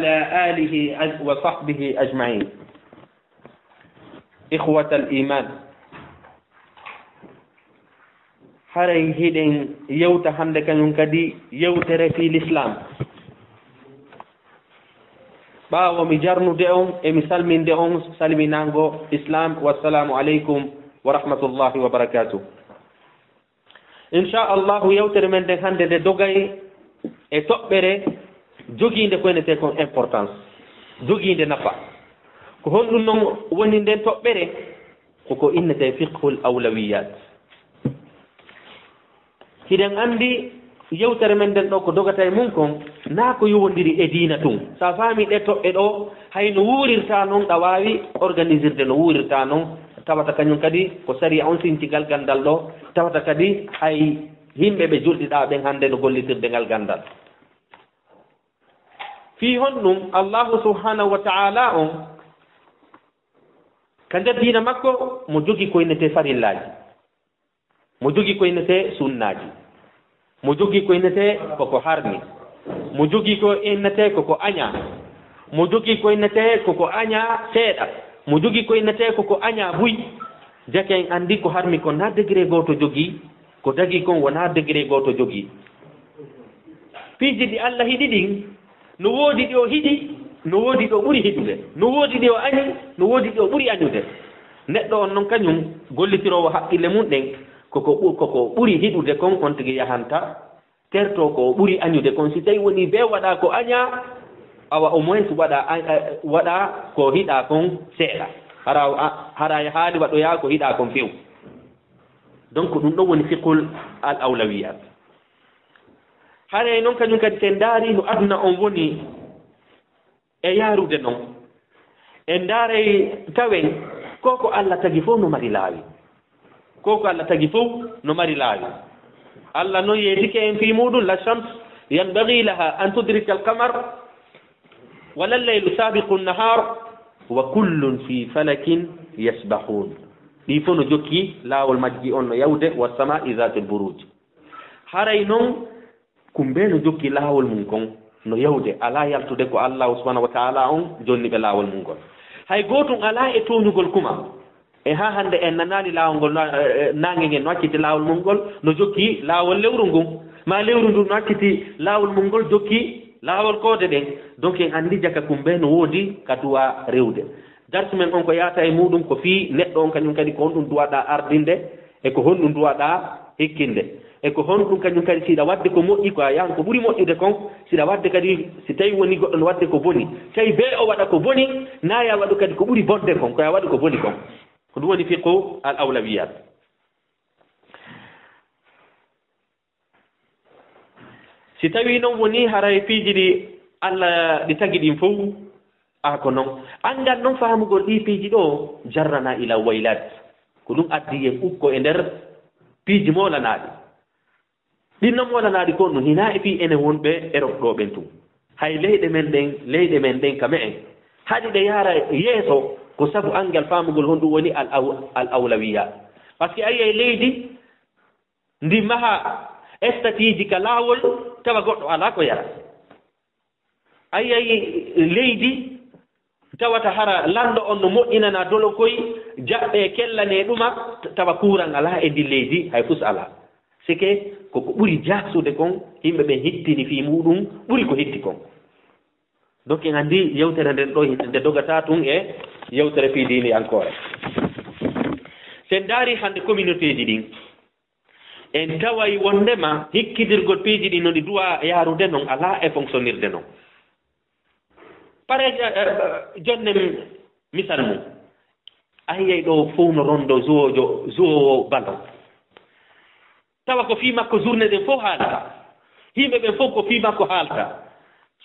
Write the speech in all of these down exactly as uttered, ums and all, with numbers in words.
وعلى آله وصحبه أجمعين. إخوة الإيمان. Haray hiɗen yewta hannde kañum kadi yewtere fii Lislaam. Ɓaawo mi jarnude on e mi salminde on salminaango Islaam, wassalaamu aleykum wa rahmatullahi wa barakaatuh. Insha Allahu, yewtere men nden hannde nde dogay e toɓɓere jogiinde ko innetee kon importance, jogiinde nafa. Ko honɗum non woni nden toɓɓere? Ko ko innetee fiqhul awlawiyat. Hiɗen anndi yewtere men nden ɗo ko dogata e mun kon, naa ko yowondiri e diina tun. Sa faami ɗe toɓɓe ɗo, hay no wuurirta non, ɗa waawi organisirde no wuurirta non, tawata kañum kadi ko sariya on sinci ngal ganndal ɗo, tawata kadi hay yimɓe ɓe julɗiɗaa ɓen hannde no gollitirde ngal ganndal. Fii honɗum Allahu subhanahu wa ta'ala on, ka nder diina makko, mo jogi ko innetee farillaaji, mo jogi ko innetee sunnaaji, mo jogi ko innetee ko ko harmi, mo jogi ko innetee ko ko añaa, mo jogi ko innetee ko ko añaa seeɗa, mo jogi ko innetee ko ko añaa buy. Jake en anndi ko harmi kon naa degré gooto jogi, ko dagi kon wonaa degré gooto jogi. Piiji ɗi Alla hiɗi ɗin, no woodi ɗi o hiɗi, no woodi ɗi o ɓuri hiɗude, no woodi ɗi o añi, no woodi ɗi o ɓuri añude. Neɗɗo on non kañum, gollitiroowo haqqille mun ɗen, ko ko ɓu-, ko ko ɓuri hiɗude kon, on tigi yahanta, tertoo ko o ɓuri añude kon. Si tawi woni bee waɗa ko añaa, awa au moins waɗa a-, a-, waɗa ko hiɗa kon seeɗa. Hara, a-, hara e haali waɗoya ko hiɗa kon few. Donc, ɗum ɗon woni fiqhul al awlawiyat. Haray non kañum kadi, si en ndaari no aduna on woni e yaarude non, en ndaaray tawen ko ko Alla tagi fow no mari laawi. Ko ko Alla tagi fow no mari laawi. Alla non yeetike en fii muuɗum, la shams yanbaghi laha an tudrika al qamar, wala al laylu sabiqu nahar, wa kullun fi falakin yasbahun. Ɗi fow no jokki laawol majji on no yawde, wa sama'i zatil buruj. Haray non, kumbee no jokki laawol mum kon, no yawde, alaa yaltude ko Allaahu subhaanahu wa ta'aalaa on jonni ɓe laawol mum ngol. Hay gootun alaa e tooñugol kuma. E haa hannde en nanaali laawol ngol, no, e, e, naange ngen no acciti laawol mum ngol, no jokki laawol lewru ngun. Maa lewru ndun no acciti laawol mum ngol, jokki laawol koode ɗen. Donc en anndi jaka kumbee no woodi ka duwaa rewde. Darsu men on ko yaata e muuɗum ko fii neɗɗo on kañum kadi ko honɗum duwaɗaa ardinde e ko honɗum duwaɗaa hikkinde. E ko honɗum kañum kadi si hiɗa waɗde ko moƴƴi ko a yahan ko ɓuri moƴƴude kon, si hiɗa waɗde kadi si tawi woni goɗɗo no waɗde ko boni, tawi bee o waɗa ko boni, naa ya waɗu kadi ko ɓuri bonde kon, ko ya waɗu ko boni kon. Ko ɗum woni fiqhu al awlawiyat. Si tawii non wonii haray piiji ɗi Alla ɗi tagi ɗin fow, a ko non. Anngal non faamugol ɗii piiji ɗoo jarranaa ila waylat. Ko ɗum addi en ukko e nder piiji moolanaaɗi. Ɗin non moolanaaɗi ko ɗum hinaa e fii enen wonɓe Erop ɗoo ɓen tun. Hay leyɗe men ɗen, leyɗe men ɗen ka me'en. Haɗi ɗe yaara yeeso ko sabu anngal faamugol honɗum woni al aw-, al awlawiya. Parce que a yi'ay leydi ndi maha estatiiji ka laawol, tawa goɗɗo alaa ko yara. A yi'ay leydi tawata hara lanɗo on no moƴƴinana dolokoy, jaɓɓe kellanee ɗuma, tawa kuuran alaa e ndin leydi, hay fus alaa. Sike ko ko ɓuri jaasude kon, yimɓe ɓen hittini fii muuɗum ɓuri ko hitti kon. Donc en anndi yewtere nden ɗoo, nde dogataa tun e yewtere fii diiniyankoore. Si en ndaari hannde communautéeji ɗin, en taway wonndema hikkidirgol piiji ɗin no ɗi duwaa yaarude non, alaa e fonctionnirde non. Pare, eh, eh, jonnen misal mum. A yi'ay ɗoo fow no ronndoo zuwoojo, zuwoowo ballon. Tawa ko fii makko journée ɗen fow haalta. Yimɓe ɓen fow ko fii makko haalta.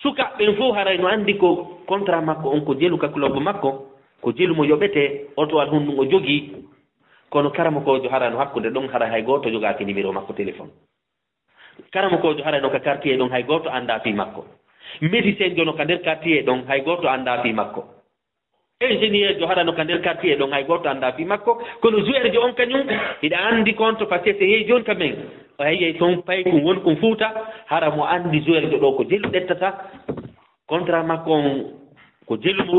Sukaaɓe ɓen fow haray no anndi ko contrat makko on, ko jelu ka club makko, ko jelu mo yoɓetee, otowal honɗum o jogii. Kono karamokoojo hara no hakkunde ɗon, hara hay gooto jogaaki numéro makko téléphone. Karamokoojo hara no ka quartier ɗon, hay gooto anndaa fii makko. Médecin jo no ka nder quartier ɗon, hay gooto anndaa fii makko. Ingénieur jo hara no ka nder quartier ɗon, hay gooto anndaa fii makko. Kono joueur jo on kañum, hiɗa anndi kon to, parce que si yehi jooni ka men, a yi'ay ton paykun wonkun Fuuta, hara mo anndi joueur jo ɗoo ko jelu ɗettata. Contrat makko on, ko jelu mo,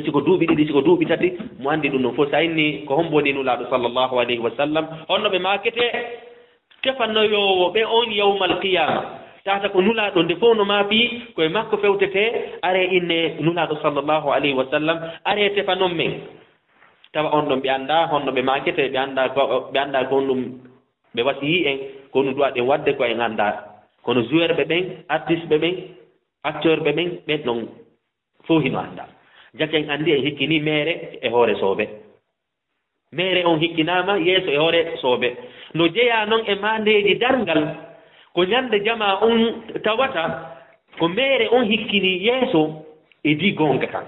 si ko duuɓi ɗiɗi, si ko duuɓi tati, mo anndi ɗum ɗon fof. So a inni ko hombo woni Nulaaɗo sallallahu alayhi wa sallam, honno ɓe maakete? Tefanoyoowo ɓe on yawmal qiyaama. Tawata ko Nulaaɗo nde fof no maapii, ko e makko fewtetee, aree inne Nulaaɗo sallallahu alayhi wa sallam, aree tefanon men. Tawa on ɗon ɓe anndaa honno ɓe maakete, ɓe anndaa ko, ɓe anndaa ko honɗum ɓe wasiyii en, ko honɗum du'aa ɗen waɗde ko en anndaa. Kono joueur ɓe ɓen, artiste ɓe ɓen, acteur ɓe ɓen, ɓen ɗon fow hino anndaa. Jaka en anndi en hikkini meere e hoore soobe. Meere on hikkinaama yeeso e hoore soobe. No jeyaa non e maandeeji darngal, ko ñande jamaa on tawata ko meere on hikkini yeeso e di goonga kan.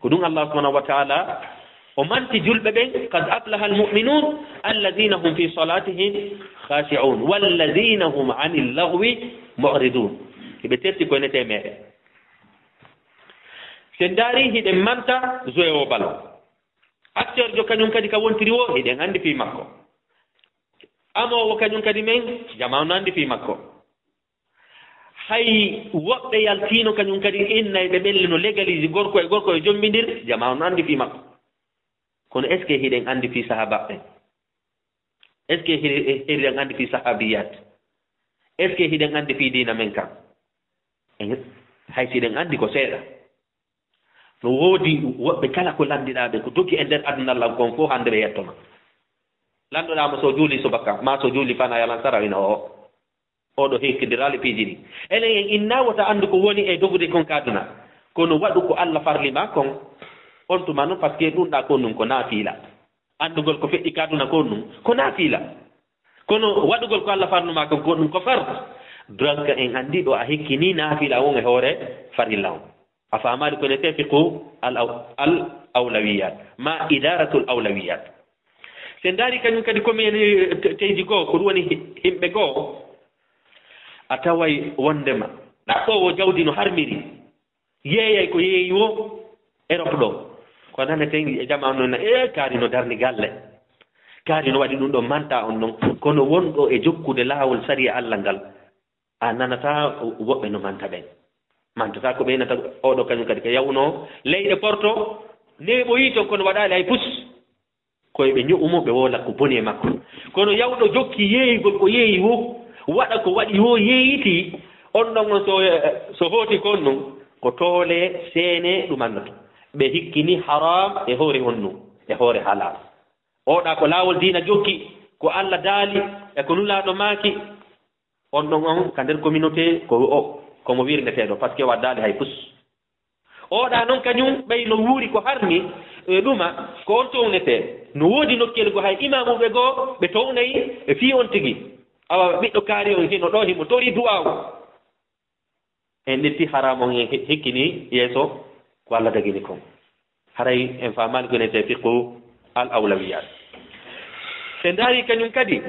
Ko ɗum Allah subhanahu wa ta'ala o manti julɓe ɓen, "Qad aflaha al-mu'minun, alladhina hum fi salatihim khashi'un, walladhina hum anil laghwi mu'ridun." Hiɓe terti ko enete meere. Sen ndaari hiɗen manta joueur o ballon. Acteur jo kañum kadi ka wontiri wo, hiɗen anndi fii makko. Amoowo kañum kadi men, jamaa on no anndi fii makko. Hay woɓɓe yaltiino kañum kadi innayɓe ɓelle no légalise gorko e gorko e jommbindir, jamaa on no anndi fii makko. Kono est-ce que hiɗen anndi fii sahaabaaɓe ɓen? Est-ce que hiɗen, hiɗen anndi fii sahaabiyat? Est-ce que hiɗen anndi fii diina men kan? Eh, hay si hiɗen anndi ko seeɗa. No woodi woɓɓe kala ko lanndiɗaa ɓe, ko dogi e nder aduna lan kon fow hannde ɓe yetto ma. Lanndoɗaa mo so o juuli subaka, maa so o juuli fana yalan sara ina o, o ɗo hekkindiraali piiji ɗi. Enen en inna wota anndu ko woni e dogude kon ka aduna. Kono waɗu ko Alla farli ma kon. On tuma non, parce que ɗum ɗa kon ɗum ko naafila. Anndugol ko feƴƴi ka aduna kon ɗum ko naafila. Kono waɗugol ko Alla farlu ma kon ko ɗum ko fardu. Donc en anndi ɗo a hekkini naafila on e hoore farilla on. A faamaali ko ne fiqhu al aw-, al awlawiyat, ma idaratul awlawiyat. Sen ndaari kañum kadi ko men, eh, te-, teydi goo, ko ɗum woni hi-, himɓe goo, a taway wondema ɗaɓɓoowo jawdi no harmiri, yeeyay ko yeeyi wo Europe ɗo. Ko naneten e jamaa on non, e kaari no darni galle. Kaari no waɗi ɗum ɗo manta on non. Kono wonɗo e jokkude laawol sariya Alla ngal, a nanataa woɓɓe no manta ɓen. Mantataa ko ɓeynata oɗo kañum kadi ko yawno leyɗe Porto, neeɓoyi ton kono waɗaali hay pus. Ko e ɓe ño'u mo ɓe woola ko boni e makko. Kono yawɗo jokki yeeyugol ko yeeyi wo, waɗa ko waɗi wo yeeyiti, on ɗon on so, so hooti kon ɗum, ko toole seene ɗum anndoto. Ɓe hikkini haram e hoore honnu, e hoore halal. Oɗa ko laawol diina jokki, ko Alla daali, e ko Nulaaɗo maaki, on ɗon on ka nder communauté ko o, ko mo wirneteeɗo, parce que waddaali hay pus. Oɗa non kañum ɓay no wuuri ko harmi, e ɗuma, ko on townetee. No woodi nokkeeli goo hay imaamuɓe goo, ɓe townay e fii on tigi. Awa ɓiɗɗo kaari on hino ɗoo, himo torii duwaawu. En ƴetti haraam on, en hi-, hikkini yeeso ko Alla dagini kon. Haray en faamaali ko wiyetee fiqhu al awlawiyat. En ndaari kañum kadi,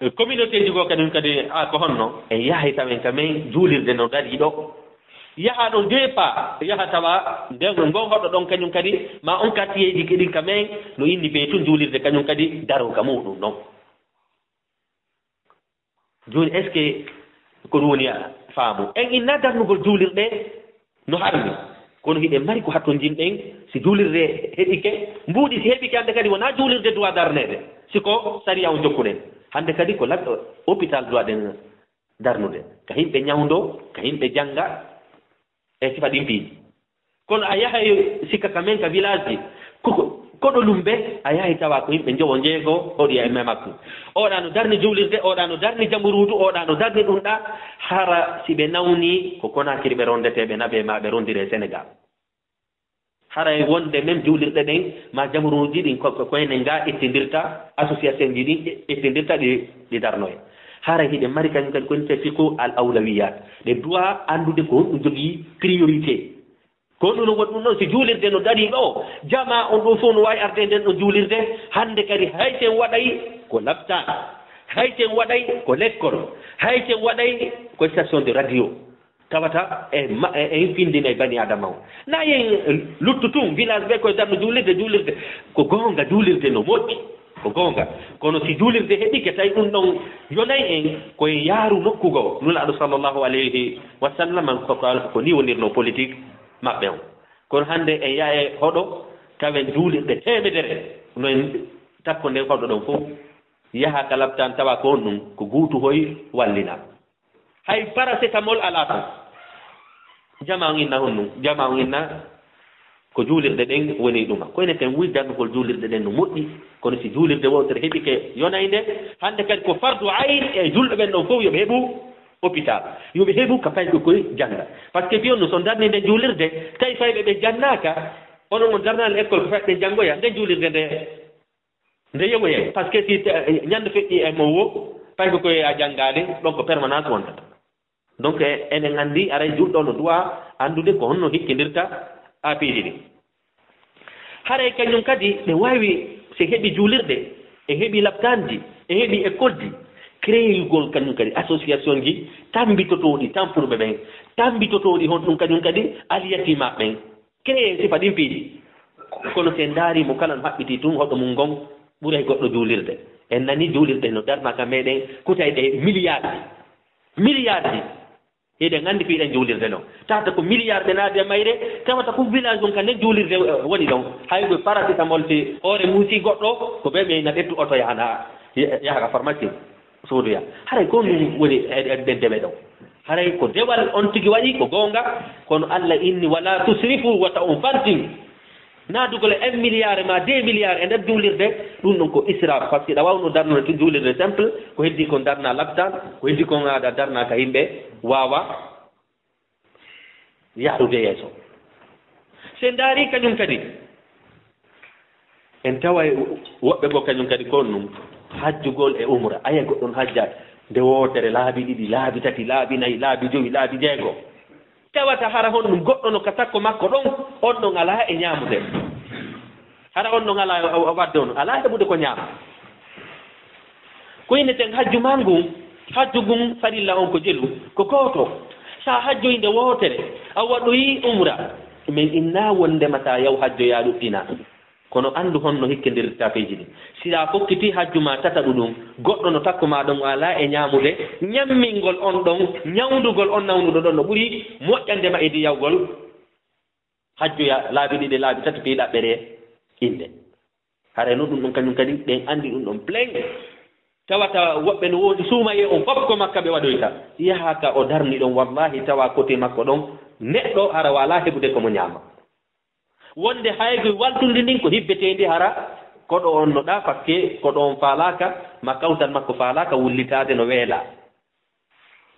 e communautéji goo kañum kadi, a, ko honno? En yahay tawen ka men juulirde no darii ɗoo. Yaha ɗon deux pas, yaha tawa nden ngon hoɗo ɗon kañum kadi, ma on quartierji ɗin ka men no inni bee tun juulirde kañum kadi daroo ka muuɗum ɗon. Jooni, est-ce que ko ɗum woni faamu? En inna darnugol juulirɗe no harmi, kono hiɗen mari ko hattonjinɗen si juulirde heɓike, mbuuɗi si heɓike, hannde kadi wonaa juulirde duwaa darneede, si ko sariya on jokkuɗen. Hannde kadi ko lak-, hôpital duwaɗen darnude, ka yimɓe ñawndoo, ka yimɓe jannga, e sifa ɗin piiji. Kono a yahay sikka ka men ka village ji, ko, ko, koɗo lumbe, a yahay tawa ko yimɓe njowo njeego, hoɗi e men makko. Oɗa no darni juulirde, oɗa no darni jamburuudu, oɗa no darni ɗum ɗa, hara si ɓe nawni, ko Konaakiri ɓe rondetee, ɓe naɓee ma ɓe rondire Senegal. Haray wonde men juulirɗe ɗen, ma jamburuuji ɗin, ko, ko, ko enen ga ittindirta, association ji ɗin ittindirta, ɗi, ɗi darnoye. Haray hiɗen mari kañum kadi ko wiyetee fiqhu al awlawiyat. Ɗe duwa anndude ko honɗum jogii priorité. Ko honɗum no woni ɗum ɗon, si juulirde no darii ɗoo, jamaa on ɗoo fow no waawi arde nden ɗon juulirde, hannde kadi hay si en waɗay ko laptal, hay si en waɗay ko lekkol, hay si en waɗay ko station de radio, tawata e ma-, e, en findinay bani Aadama on. Na yen luttu tun, village ɓe koye darno juulirde, juulirde, ko goonga juulirde no moƴƴi. Ko goonga. Kono si juulirde heɓike, tawi ɗum ɗon yonay en, ko e yaaru nokku goo. Nulaaɗo sallallahu alayhi wa sallam, ko, ko, ko nii wonirnoo politique maɓɓe on. Kono hannde en yaha e hoɗo, tawen juulirɗe teemedere, no en takko nden hoɗo ɗon fof, yaha ka laptaan, tawa ko on ɗum, ko guutu hoy wallina. Hay paracetamol alaa ton. Jamaa on inna honɗum? Jamaa on inna ko juulirɗe ɗen woni ɗuma. Ko enen ten wii darnugol juulirɗe ɗen no moƴƴi, kono si juulirde wootere heɓike yonay nde, hannde kadi ko fardu ayn e julɓe ɓen ɗon fof yo ɓe heɓu hôpital, yo ɓe heɓu ka payɓe koye jannga. Parce que piyon no so darni nden juulirde, tawi fayɓe ɓe jannaaka, onon on darnaali école ko fayɓe ɓe janngoya, nden juulirde nde nde yewoyay, parce que si te-, ñande feƴƴi e mo wo, pay ko koye a janngaade, ɗon ko permanence wontata. Donc, e-, eɗen anndi, aray julɗo no duwa anndude ko honno hikkindirta aapiiji ɗin. Haray kañum kadi, ɓe waawi, si heɓi juulirɗe, e heɓi laptaanji, e heɓi école ji, créeyugol kañum kadi association ji tammbitotooɗi tampuɓe ɓen, tammbitotooɗi honɗum kañum kadi alyatima ɓen. Créer sifa ɗin piiji. Kono si en ndaari mo kala no haɓɓitii tun hoɗo mun ngon ɓuray goɗɗo juulirde. En nani juulirde no darna ka meɗen kutayɗe miliyaaji. Miliyaaji. Hiɗen anndi fii ɗen juulirde non. Tawata ko miliyaar ɓe naadi e mayre, tawata ko village on ka nden juulirde, eh, woni ɗon. Hay ko paracetamol si hoore muusi goɗɗo, ko ɓe ɓe na ƴettu oto yahana, yaha ka pharmacie. Soodoya. Haray ko ɗum woni e, e, ɗen dewe ɗon. Haray ko dewal on tigi waɗi, ko goonga, kono Allah inni, "Wala tusrifu," wata on fantin. Naadugol e un milliard ma deux milliards e nder juulirde, ɗum ɗon ko israf, parce que ɗa wawno darnude tun juulirde simple, ko heddi kon darna laptal, ko heddi kon aada darna ka yimɓe waawa yahrude yeeso. Si en ndaari kañum kadi, en taway woɓɓe goo kañum kadi ko on ɗum, hajjugol e umra. Aya goɗɗo on hajja nde wootere, laabi ɗiɗi, laabi tati, laabi nayi, laabi jowi, laabi jeego. Tawata hara honɗum goɗɗo no ka sakko makko ɗon, on ɗon alaa e ñaamude. Hara on ɗon alaa o, o, o wadde on, alaa heɓude ko ñaama. Ko inneten hajju maa ngun, hajju ngun farilla on ko jelu, ko gooto. Sa hajjoyi nde wootere, a waɗoyi umra, men innaa wondema sa yaw hajjoyaa ɗuɗɗina. Kono anndu honno hikkindirta piiji ɗin. Si a fokkiti hajju maa tataɓu ɗum, goɗɗo no takko maa ɗon o alaa e ñaamude, ñammingol on ɗon, ñawndugol on nawnuɗo ɗon no ɓuri moƴƴande ma e di yawgol hajjoya laabi ɗiɗi, laabi tati, fii ɗaɓɓere innde. Haray no ɗum ɗon kañum kadi, ɓen anndi ɗum ɗon plein. Tawata woɓɓe no woodi suumayee on fof ko Makka ɓe waɗoyta. Yaha ka o darni ɗon, wallahi tawa kote makko ɗon, neɗɗo hara wala heɓude ko mo ñaama. Wonde haygoy waltundi ndin ko hibbeteendi hara koɗo on no ɗa, parce que koɗo on faalaaka, ma kawtal makko faalaaka wullitaade no weela.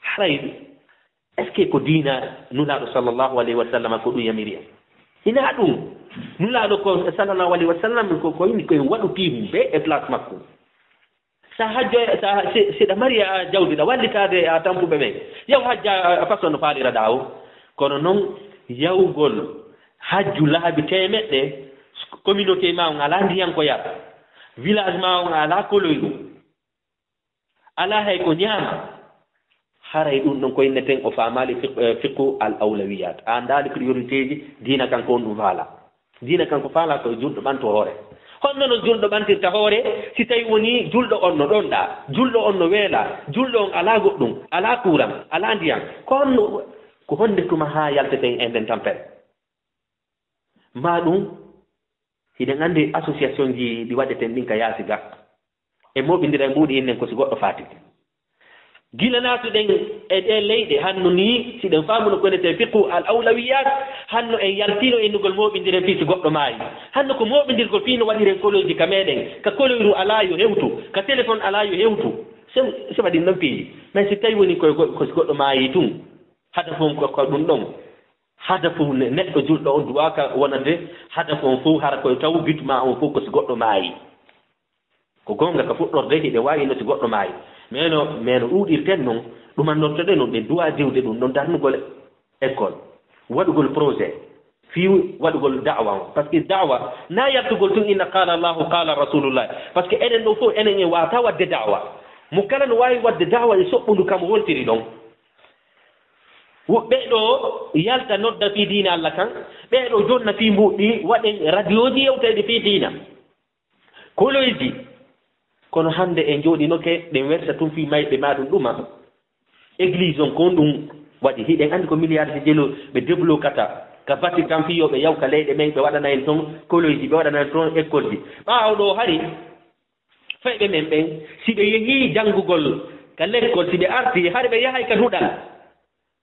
Haray, est-ce que ko diina Nulaaɗo sallallahu alayhi wa sallam ko ɗum yamiri en? Hinaa ɗum. Nulaaɗo ko sallallahu alayhi wa sallam ko, ko inni ko en waɗu piihum be e place makko. Sa hajjo, sa, si, si ɗa mari a jawdi, ɗa wallitaade a tampuɓe ɓen. Yaw hajja a, a façon no faaliraɗaa o. Kono non, yawgol hajju laabi teemeɗɗe, communauté ma on alaa ndiyan ko yar. Village ma on alaa koloyru. Alaa hay ko ñaama. Haray ɗum ɗon ko inneten o faamaali fiq-, eh, fiqhu al awlawiyat. A anndaali priorité ji diina kan ko on ɗum faala. Diina kan ko faala ko e julɗo ɓanto hoore. Honno non julɗo ɓantirta hoore si tawi woni julɗo on no ɗonɗa, julɗo on no weela, julɗo on alaa goɗɗum, alaa kuuran, alaa ndiyan. Ko honno, ko honde tuma haa yalteten e nden tampere? Maa ɗum, hiɗen anndi association ji ɗi waɗeten ɗin ka yaasi ga. E mooɓindira e mbuuɗi innen ko si goɗɗo faati. Gila naatuɗen e ɗee leyɗe, hanno nii, si ɗen faamuno ko enetee fiqhu al awlawiyat, hanno en yaltiino innugol mooɓindiren fii si goɗɗo maayi. Hanno ko mooɓindirgol fii no waɗiren koloyji ka meeɗen, ka koloyru alaa yo hewtu, ka téléphone alaa yo hewtu. Se, se waɗi non piiji. Mais si tawi woni ko, ko, ko si goɗɗo maayi tun, hadafu on ko, ko ɗum ɗon. Hadafu ne-, neɗɗo julɗo on duwaaka wonande hadafu on fof, hara koye taw bitu maa on fof ko si goɗɗo maayi. Ko goonga, ka fuɗɗorde hiɗen waawi no si goɗɗo maayi. Mais no, mais no ɗuuɗirten non, ɗumannortoɗen non, ɗen duwaa diwde ɗum ɗon darnugol école, waɗugol projet, fii waɗugol da'wa on. Parce que da'wa, na yaltugol tun inna qaala Allahu, qaala Rasulullah. Parce que enen ɗo fof, enen en waata waɗde da'wa. Mo kala no waawi waɗde da'wa e soɓɓundu kam holtiri ɗon. Wo-, ɓee ɗo yalta nodda fii diina Allah kan, ɓee ɗo jonna fii mbuuɗi, waɗen radiyooji yewtayɗi fii diina. Koloyji, Kono hannde en jooɗinoke, ɗen wersa tun fii mayɓe maa ɗum ɗuma. Église on, ko honɗum waɗi? Hiɗen anndi ko milliard de jelo ɓe déblokata ka Vatican fii yo ɓe yaw ka leyɗe men, ɓe waɗana en ton koleji, ɓe waɗana en ton école ji. Ɓaawo ɗoo hari, fayɓe men ɓen, si ɓe yehii janngugol ka lekkol, si ɓe artii, hari ɓe yahay ka duɗal.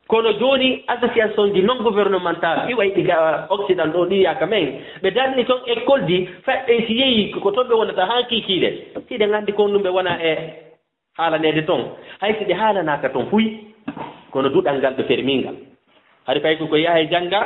Kono jooni, association ji non gouvernemental, ɗi wayi ɗi ga Occident ɗoo, ɗi yaaka men, ɓe darni ton école ji, fayɓe si yehii, ko ton ɓe wonata haa kiikiiɗe. Hiɗen anndi ko honɗum ɓe wona e haalaneede ton. Hay si ɓe haalanaaka ton fuy, kono duɗal ngal ɓe fermii ngal. Hari fay ko ko yaha e jannga,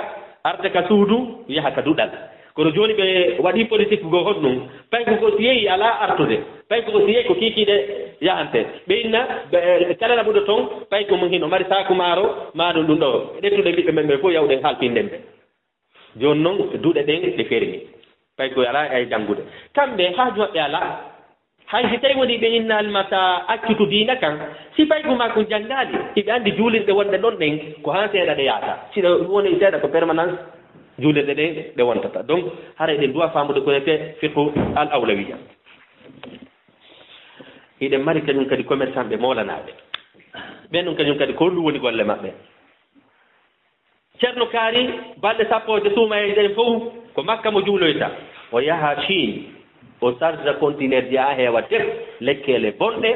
arta ka suudu, yaha ka duɗal. Kono jooni ɓe waɗii politique goo honɗum, fay ko ko si yehi alaa artude, fay ko ko si yehi ko kiikiiɗe yahante. Ɓe inna, ɓe, kala naɓuɗo ton, fay ko mo hino mari saaku maaro, maa ɗum ɗum ɗoo. Ƴettuɗen ɓiɓɓe men ɓe fof yawɗen haalfinden ɓe. Jooni non, duɗe ɗen ɗe fermi. Fay ko alaa e janngude. Kamɓe haaju maɓɓe alaa. Hay si tawi woni ɓe innaali ma ta accutu diina kan, si fay ko maa ko janngaali, hiɓe anndi juulirɗe wonɗe ɗon ɗen, ko haa seeɗa ɗe yaata. Si ɗe woni seeɗa ko permanence, juulirɗe ɗen ɗe wontata. Donc, haray ɗen duwa faamude ko wiyetee fiqhu al awlawiya. Hiɗen mari kañum kadi commerçant ɓe moolanaaɓe. Ɓen ɗon kañum kadi ko honɗum woni golle maɓɓe? Ceerno Kaari, balɗe sappo e suumayeeje ɗen fow, ko Makka mo juuloyta. O yaha Chine, o sarja conteneur ji haa heewa def lekkeele bonɗe,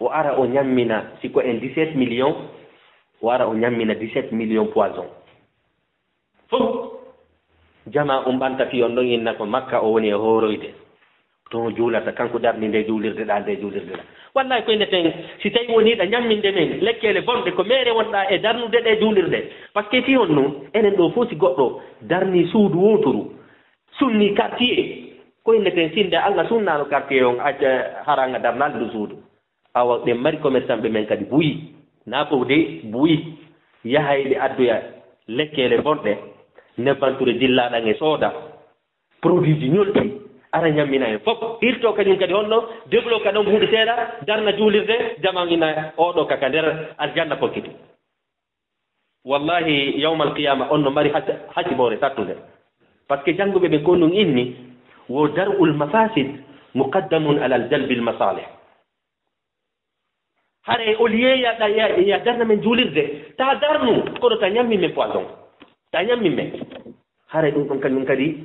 o ara o ñammina, si ko en dix-sept millions, o ara o ñammina dix-sept millions poison. Fow, jamaa on ɓanta fii on ɗon inna ko Makka o woni e hooroyde. Ton o juulata, kanko darni nde juulirde ɗaa, nde juulirde ɗaa. Wallahi, ko inneten, si tawi woni ɗa ñamminde men lekkeele bonɗe, ko meere wonɗaa e darnude ɗe juulirde. Parce que fii honno, enen ɗoo fof si goɗɗo darni suudu wooturu, sunni quartier, ko inneten sinde Alla sunnaano quartier on, acca haraanga darnaali ndu suudu. Awa, ɗen mari commerçant ɓe men kadi buy, naa ko de buy, yahay ɓe addoya lekkeele bonɗe, nebbanture dillaaɗan e sooda. Produit ji ñolɗi, ara ñammina en fof. Hirto kañum kadi honno, débloquer ɗon buuɗi seeɗa, darna juulirde, jaman ina oɗo ka, ka nder aljanna fokkiti. Wallahi, yawmal qiyama on no mari hac-, haciboore sattunde. Parce que jannguɓe ɓe ko ɗum inni, wo dar'ul mafasid muqaddamun alal jalbil masalih. Haray, au lieu ya, ya, ya darna men juulirde, ta darnu, kono ta ñammin men poison. Ta ñammin men. Haray ɗum ɗon kañum kadi,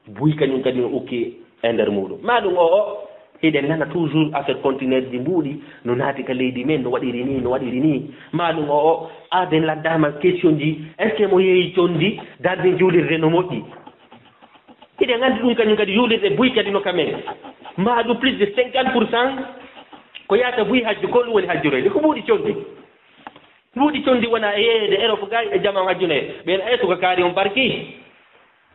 buy kañum kadi no ukki e nder muuɗum. Maa ɗum o, o, hiɗen nana toujours affaire conteneur ji mbuuɗi, no naati ka leydi men, no waɗiri ni, no waɗiri ni. Maa ɗum o, o, aaden laddaama question ji, est-ce que mo yeeyi condi, darde juulirde no moƴƴi? Hiɗen anndi ɗum kañum kadi, juulirɗe buy kadi no ka men. Maa ɗum plus de cinquante pour cent ko yaata buy hajju, ko ɗum woni hajjureede, ko mbuuɗi condi. Mbuuɗi condi wona e yeeyeede Europe gay e jaman hajjune. Ɓen ay suka kaari on barki.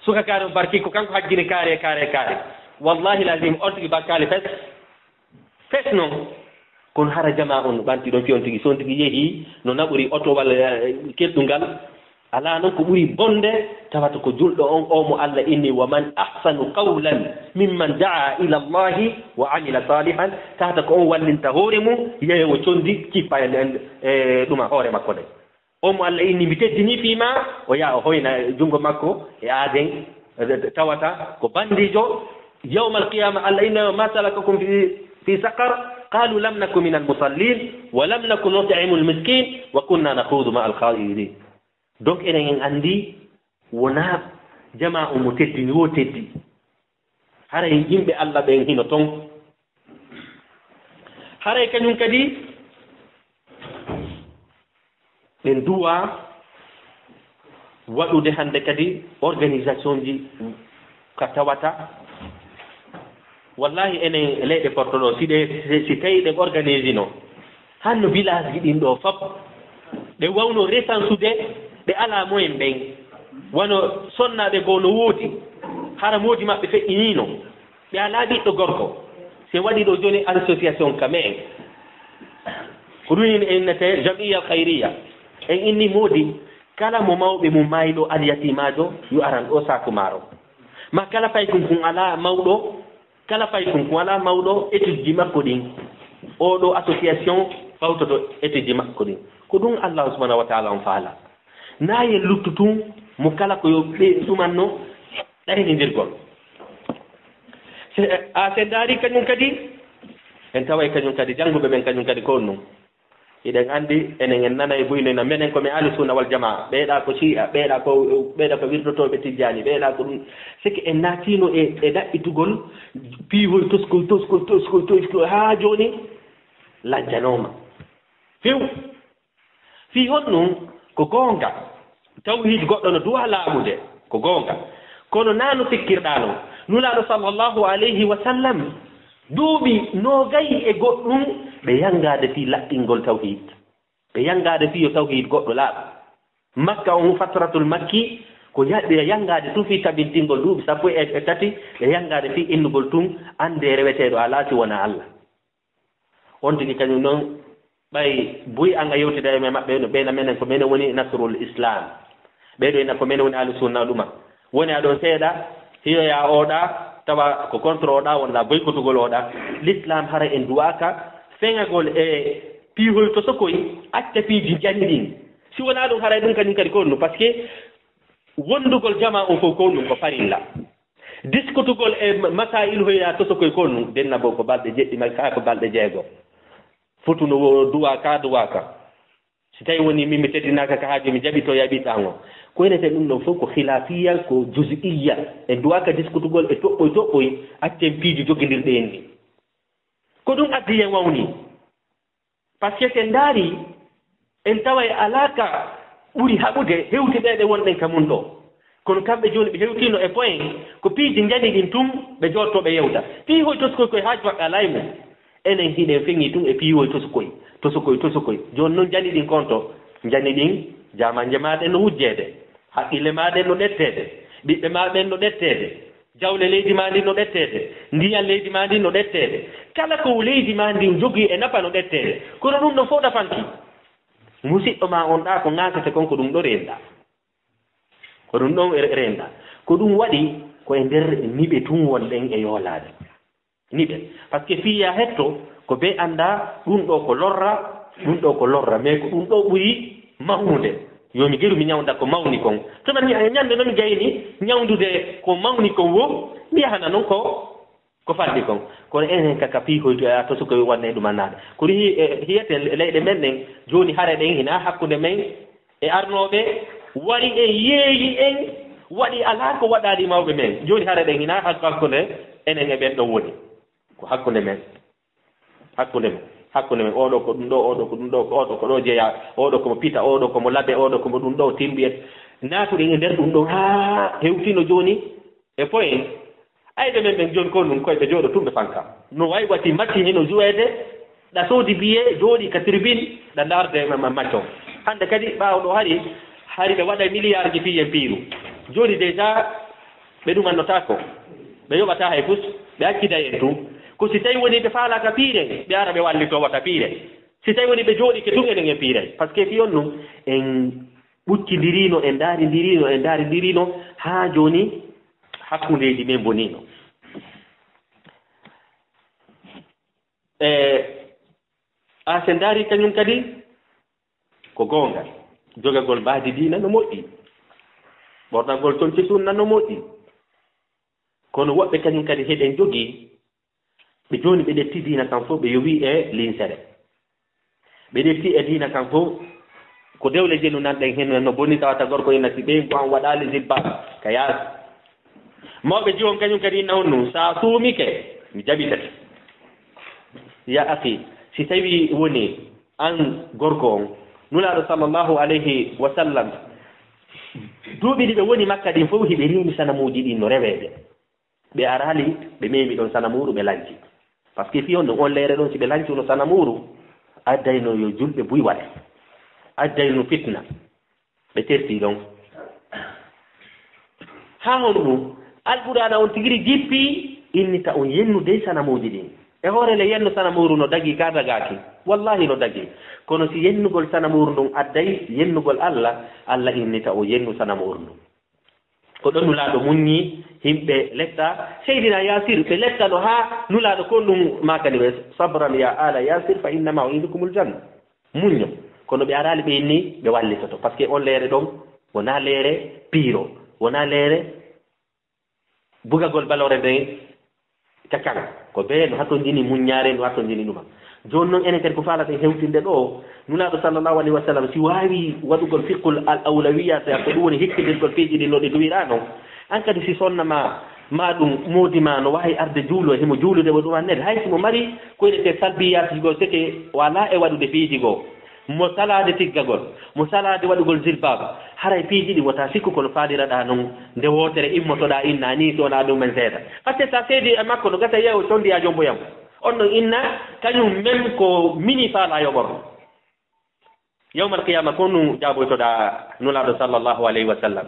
Suka kaari on barki ko kanko hajjini kaari e kaari e kaari. Wallahi lazim on tigi bakkaali fes. Fes non. Kono hara jamaa on ɓanti ɗon fi on tigi, si on tigi yehi no naɓuri oto walla, eh, kelɗungal. Alaa non ko ɓuri bonde tawata ko julɗo on o mo Alla inni, "Wa man ahsanu qawlan mimman da'a ila Allahi wa amila salihan." Tawata ko on wallinta hoore mum, yeewo condi, kippa e, e, e ɗuma hoore makko nde. On mo Alla inni, "Mi teddini fii maa," o yaha o hoyna junngo makko e aaden, tawata ko banndiijo. Yawmal qiyaama, Alla inna, "Ma salakakum fi, fi saqar? Qaalu lam naku minal musallin, wa lam naku nut'imul miskin, wa kunna nakhudu ma'al khaidin." Donc, enen en anndi wonaa jamaa on mo teddini, wo teddi. Haray yimɓe Alla ɓen hino ton. Haray kañum kadi, ɓen duwa waɗude hannde kadi organisation ji ka tawata. Wallahi, enen leyɗe Porto ɗo, si ɗe, si, si tawi ɗe organisino, hanno village ji ɗin ɗo fop, ɗe wawno resansude, ɓe alaa moyen ɓen. Wano sonnaaɓe goo no woodi, hara moodi maɓɓe feƴƴiniino. Ɓe alaa ɓiɗɗo gorko. Si en waɗii ɗo jooni association ka me'en, ko ɗum en innete Jam'iyya Khayriya. En inni moodi, kala mo mawɓe mum maayi ɗo alyatimaajo, yo aran ɗo saaku maaro. Ma kala paykun kun alaa mawɗo, kala paykun kun alaa mawɗo, étude ji makko ɗin. Oo ɗo association fawtoto étude ji makko ɗin. Ko ɗum Allahu subhanahu wa ta'ala on faala. Naa yen luttu tun mo kala ko yo ɓe ɗumanno ɗaynindirgol. Se, a, se ndaari kañum kadi, En taway kañum kadi jannguɓe ɓen kañum kadi ko on nun. Hiɗen anndi, enen en nanay buy no ina menen ko men Ahlu Sunna wal Jamaa. Ɓeeɗa ko Shi'a, ɓeeɗa ko, ɓeeɗa ko wirdotooɓe Tijjaani, ɓeeɗa ko ɗum. Sike en naatiino e, e ɗaɓɓitugol piihoy toskoy, toskoy, toskoy, toskoy, haa jooni lajjanooma. Few. Fii honɗun? Ko goonga, tawhiid goɗɗo no duwaa laaɓude, ko goonga. Kono naa no sikkirɗaa non. Nulaaɗo sallallahu alayhi wa sallam, duuɓi noogay e goɗɗun, ɓe yanngaade fii laɓɓingol tawhiid. Ɓe yanngaade fii yo tawhiid goɗɗo laaɓu. Makka on, fatratul makki, ko ya-, ɓe yanngaade tun fii tabintingol duuɓi sappo e, e tati, ɓe yanngaade fii innugol tun, anndee reweteeɗo alaa si wonaa Allah. On tigi kañum non, ɓay buy an a yewtida e maɓɓe, no ɓeyna menen ko menen woni Nasrul Islam. Ɓeyɗo ina ko menen woni Ahlu Sunna ɗuma. Woni aɗon seeɗa, hiyoyaa oɗa, tawa ko contre oɗa, walla boykotugol oɗa. L'islam hara en duwaaka feŋagol e piihoy tosokoy, acca piiji jani ɗin. Si wonaa ɗum, haray ɗum kañum kadi ko honɗum? Parce que wondugol jamaa on fof ko honɗum? Ko farilla. Diskutugol e ma-, masaa'ilu hoyra tosokoy ko honɗum? Denna bo ko balɗe jeɗɗi, may kaa ko balɗe jeego. Fotuno wo duwaa ka, duwaa ka. Si tawi woni min mi teddinaaka ka haaju mi jaɓi to yaɓi ɗan o. Ko enete ɗum ɗon fof ko khilafiyya, ko juz'iyya. En duwaaka diskutugol e toɓɓoy toɓɓoy, accen piiji jogindirɗe en ɗi. Ko ɗum addi en wawni. Parce que si en ndaari, en taway alaa ka ɓuri haɓude hewti ɓee ɓe wonɗen ka mun ɗoo. Kono kamɓe jooni ɓe hewtiino e point, ko piiji njani ɗin tun ɓe jooɗtoo ɓe yewta. Piihoy tosokoy koy haaju maɓɓe alaa e mun. Enen hiɗen feŋi tun e piihoy tosokoy, tosokoy, tosokoy. Jooni non njani ɗin kon to, njani ɗin, jaamanje maa ɗen no wujjeede, haqqille maa ɗen no ɗetteede, ɓiɓɓe maa ɓen no ɗetteede. Jawle leydi maa ndin no ɗetteede, ndiyan leydi maa ndin no ɗetteede. Kala ko leydi maa ndin jogii e nafa no ɗetteede. Kono ɗum ɗon fof nafanki. Musiɗɗo maa on ɗaa ko ŋaasete kon ko ɗum ɗo reenɗaa. Ko ɗum ɗon re-, reenɗaa. Ko ɗum waɗi ko e nder niɓe tun wonɗen e yoolaade. Niɓe. Parce que fii yaa hetto ko bee anndaa ɗum ɗoo ko lorra, ɗum ɗoo ko lorra, mais ko ɗum ɗoo ɓuri mawnude. Yo mi geru mi ñawnda ko mawni kon. To non mi, ñande non mi gayni ñawndude ko mawni kon wo, mi yahana non ko, ko fanɗi kon. Kono enen ka, ka piihoy to, a to suko wonne ɗum annaade. Ko ɗi hi-, e, hiyete leyɗe men ɗen, jooni hare ɗen hina hakkunde men e arnooɓe, wari en, yeeyi en, waɗi alaa ko waɗaali mawɓe men. Jooni hare ɗen hina hak-, hakkunde enen e ɓen ɗon woni. Ko hakkunde men. Hakkunde men, hakkunde men, oo ɗoo ko ɗum ɗoo, oo ɗoo ko ɗum ɗoo, oo ɗoo ko ɗoo jeyaa, oo ɗoo ko mo pita, oo ɗoo ko mo labe, oo ɗoo ko mo ɗum ɗoo, timbi et naatuɗen e nder ɗum ɗoo haa hewtino jooni e poyen. Ayɓe men ɓen jooni ko ɗum koy ɓe jooɗo tun ɓe fanka. No way wati matti heno juweede, ɗa soodi biye, jooɗi ka tribune, ɗa ndaarde ma, ma, macco. Hannde kadi ɓaawo ɗoo hari, hari ɓe waɗa miliyarji piyen piiru. Jooni déjà ɓe ɗumannotaako, ɓe yoɓataa hay fus, ɓe acciday en tun. Ko si tawi woni ɓe faalaaka piiren, ɓe ara ɓe wallitoo wata piiren. Si tawi woni ɓe jooɗike tun enen en piiray. Parce que fii on nun, en ɓuccindiriino, en ndaarindiriino, en ndaarindiriino, haa jooni hakkundeeji men mboniino. E, a, si en ndaari kañum kadi, ko goonga, jogagol mbaadi diina no moƴƴi, ɓornagol conci sunna no moƴƴi. Kono woɓɓe kañum kadi heɗen jogii, ɓe jooni ɓe ƴetti diina kan fof, ɓe yowi e linsere. Ɓe ƴetti e diina kan fof, ko dewle jenu nan ɗen hen no boni, tawata gorko ina si ɓeyngu an waɗaali jilbaab ka yaasi. Mawɓe jiwon kañum kadi inna on nun, sa suumike, mi jaɓitete. Ya akhi, si tawi woni an gorko on, Nulaaɗo sallallahu alayhi wa sallam, duuɓi ɗi ɓe woni Makka ɗin fof, hiɓe reeni sanamuuji ɗin no reweede. Ɓe araali, ɓe memi ɗon sanamuuru, ɓe lanci. Parce que fii on ɗon, on leere ɗon, si ɓe lancuno sanamuuru, addayno yo julɓe buy waɗe. Addayno fitna. Ɓe terti ɗon. Haa honɗun? Alqur'aana on tigi ri jippi, innita on yennu dey sanamuuji ɗin. E hoore le yenno sanamuuru no dagii ka dagaaki? Wallahi no dagii. Kono si yennugol sanamuuru ndun adday yennugol Alla, Alla innita on yennu sanamuuru ndun. Ko ɗon Nulaaɗo muññi, himɓe letta. Seydina Yaasir, ɓe lettano haa Nulaaɗo ko ɗum maakani ɓe, "Sabran ya ala Yaasir, fa inna maw'idakumul janna." Muñño. Kono ɓe araali ɓe inni ɓe wallitoto. Parce que on leere ɗon, wonaa leere piiro, wonaa leere bugagol baloore nden Ka kan, ko bee no hatonjini muññaare, no hatonjini ɗuma. Jooni non, enen kadi ko faalaten hewtinde ɗoo, Nulaaɗo sallallahu alayhi wa sallam, si waawi waɗugol fiqhul al awlawiyya, so ko ɗum woni hikkindirgol piiji ɗin no ɗi duwiraa non, an kadi si sonna ma, ma ɗum moodi ma no waawi arde juulo, himo juulude mo ɗum annede, hay si mo mari ko wi'etee salbiyaat, goo seke wala e waɗude piiji goo. Mo salaade tiggagol, mo salaade waɗugol jilbaaba, haray piiji ɗi wota sikku kono faaliraɗaa non nde wootere immotoɗaa inna nii si wonaa ɗum men seeɗa. Parce que si a seedi e makko no gasa yeewo condi yaa jomboyam. On non inna kañum men ko mini faalaa yo ɓorno. Yawmal qiyaama ko nun jaaboytoɗaa Nulaaɗo sallallahu alayhi wa sallam.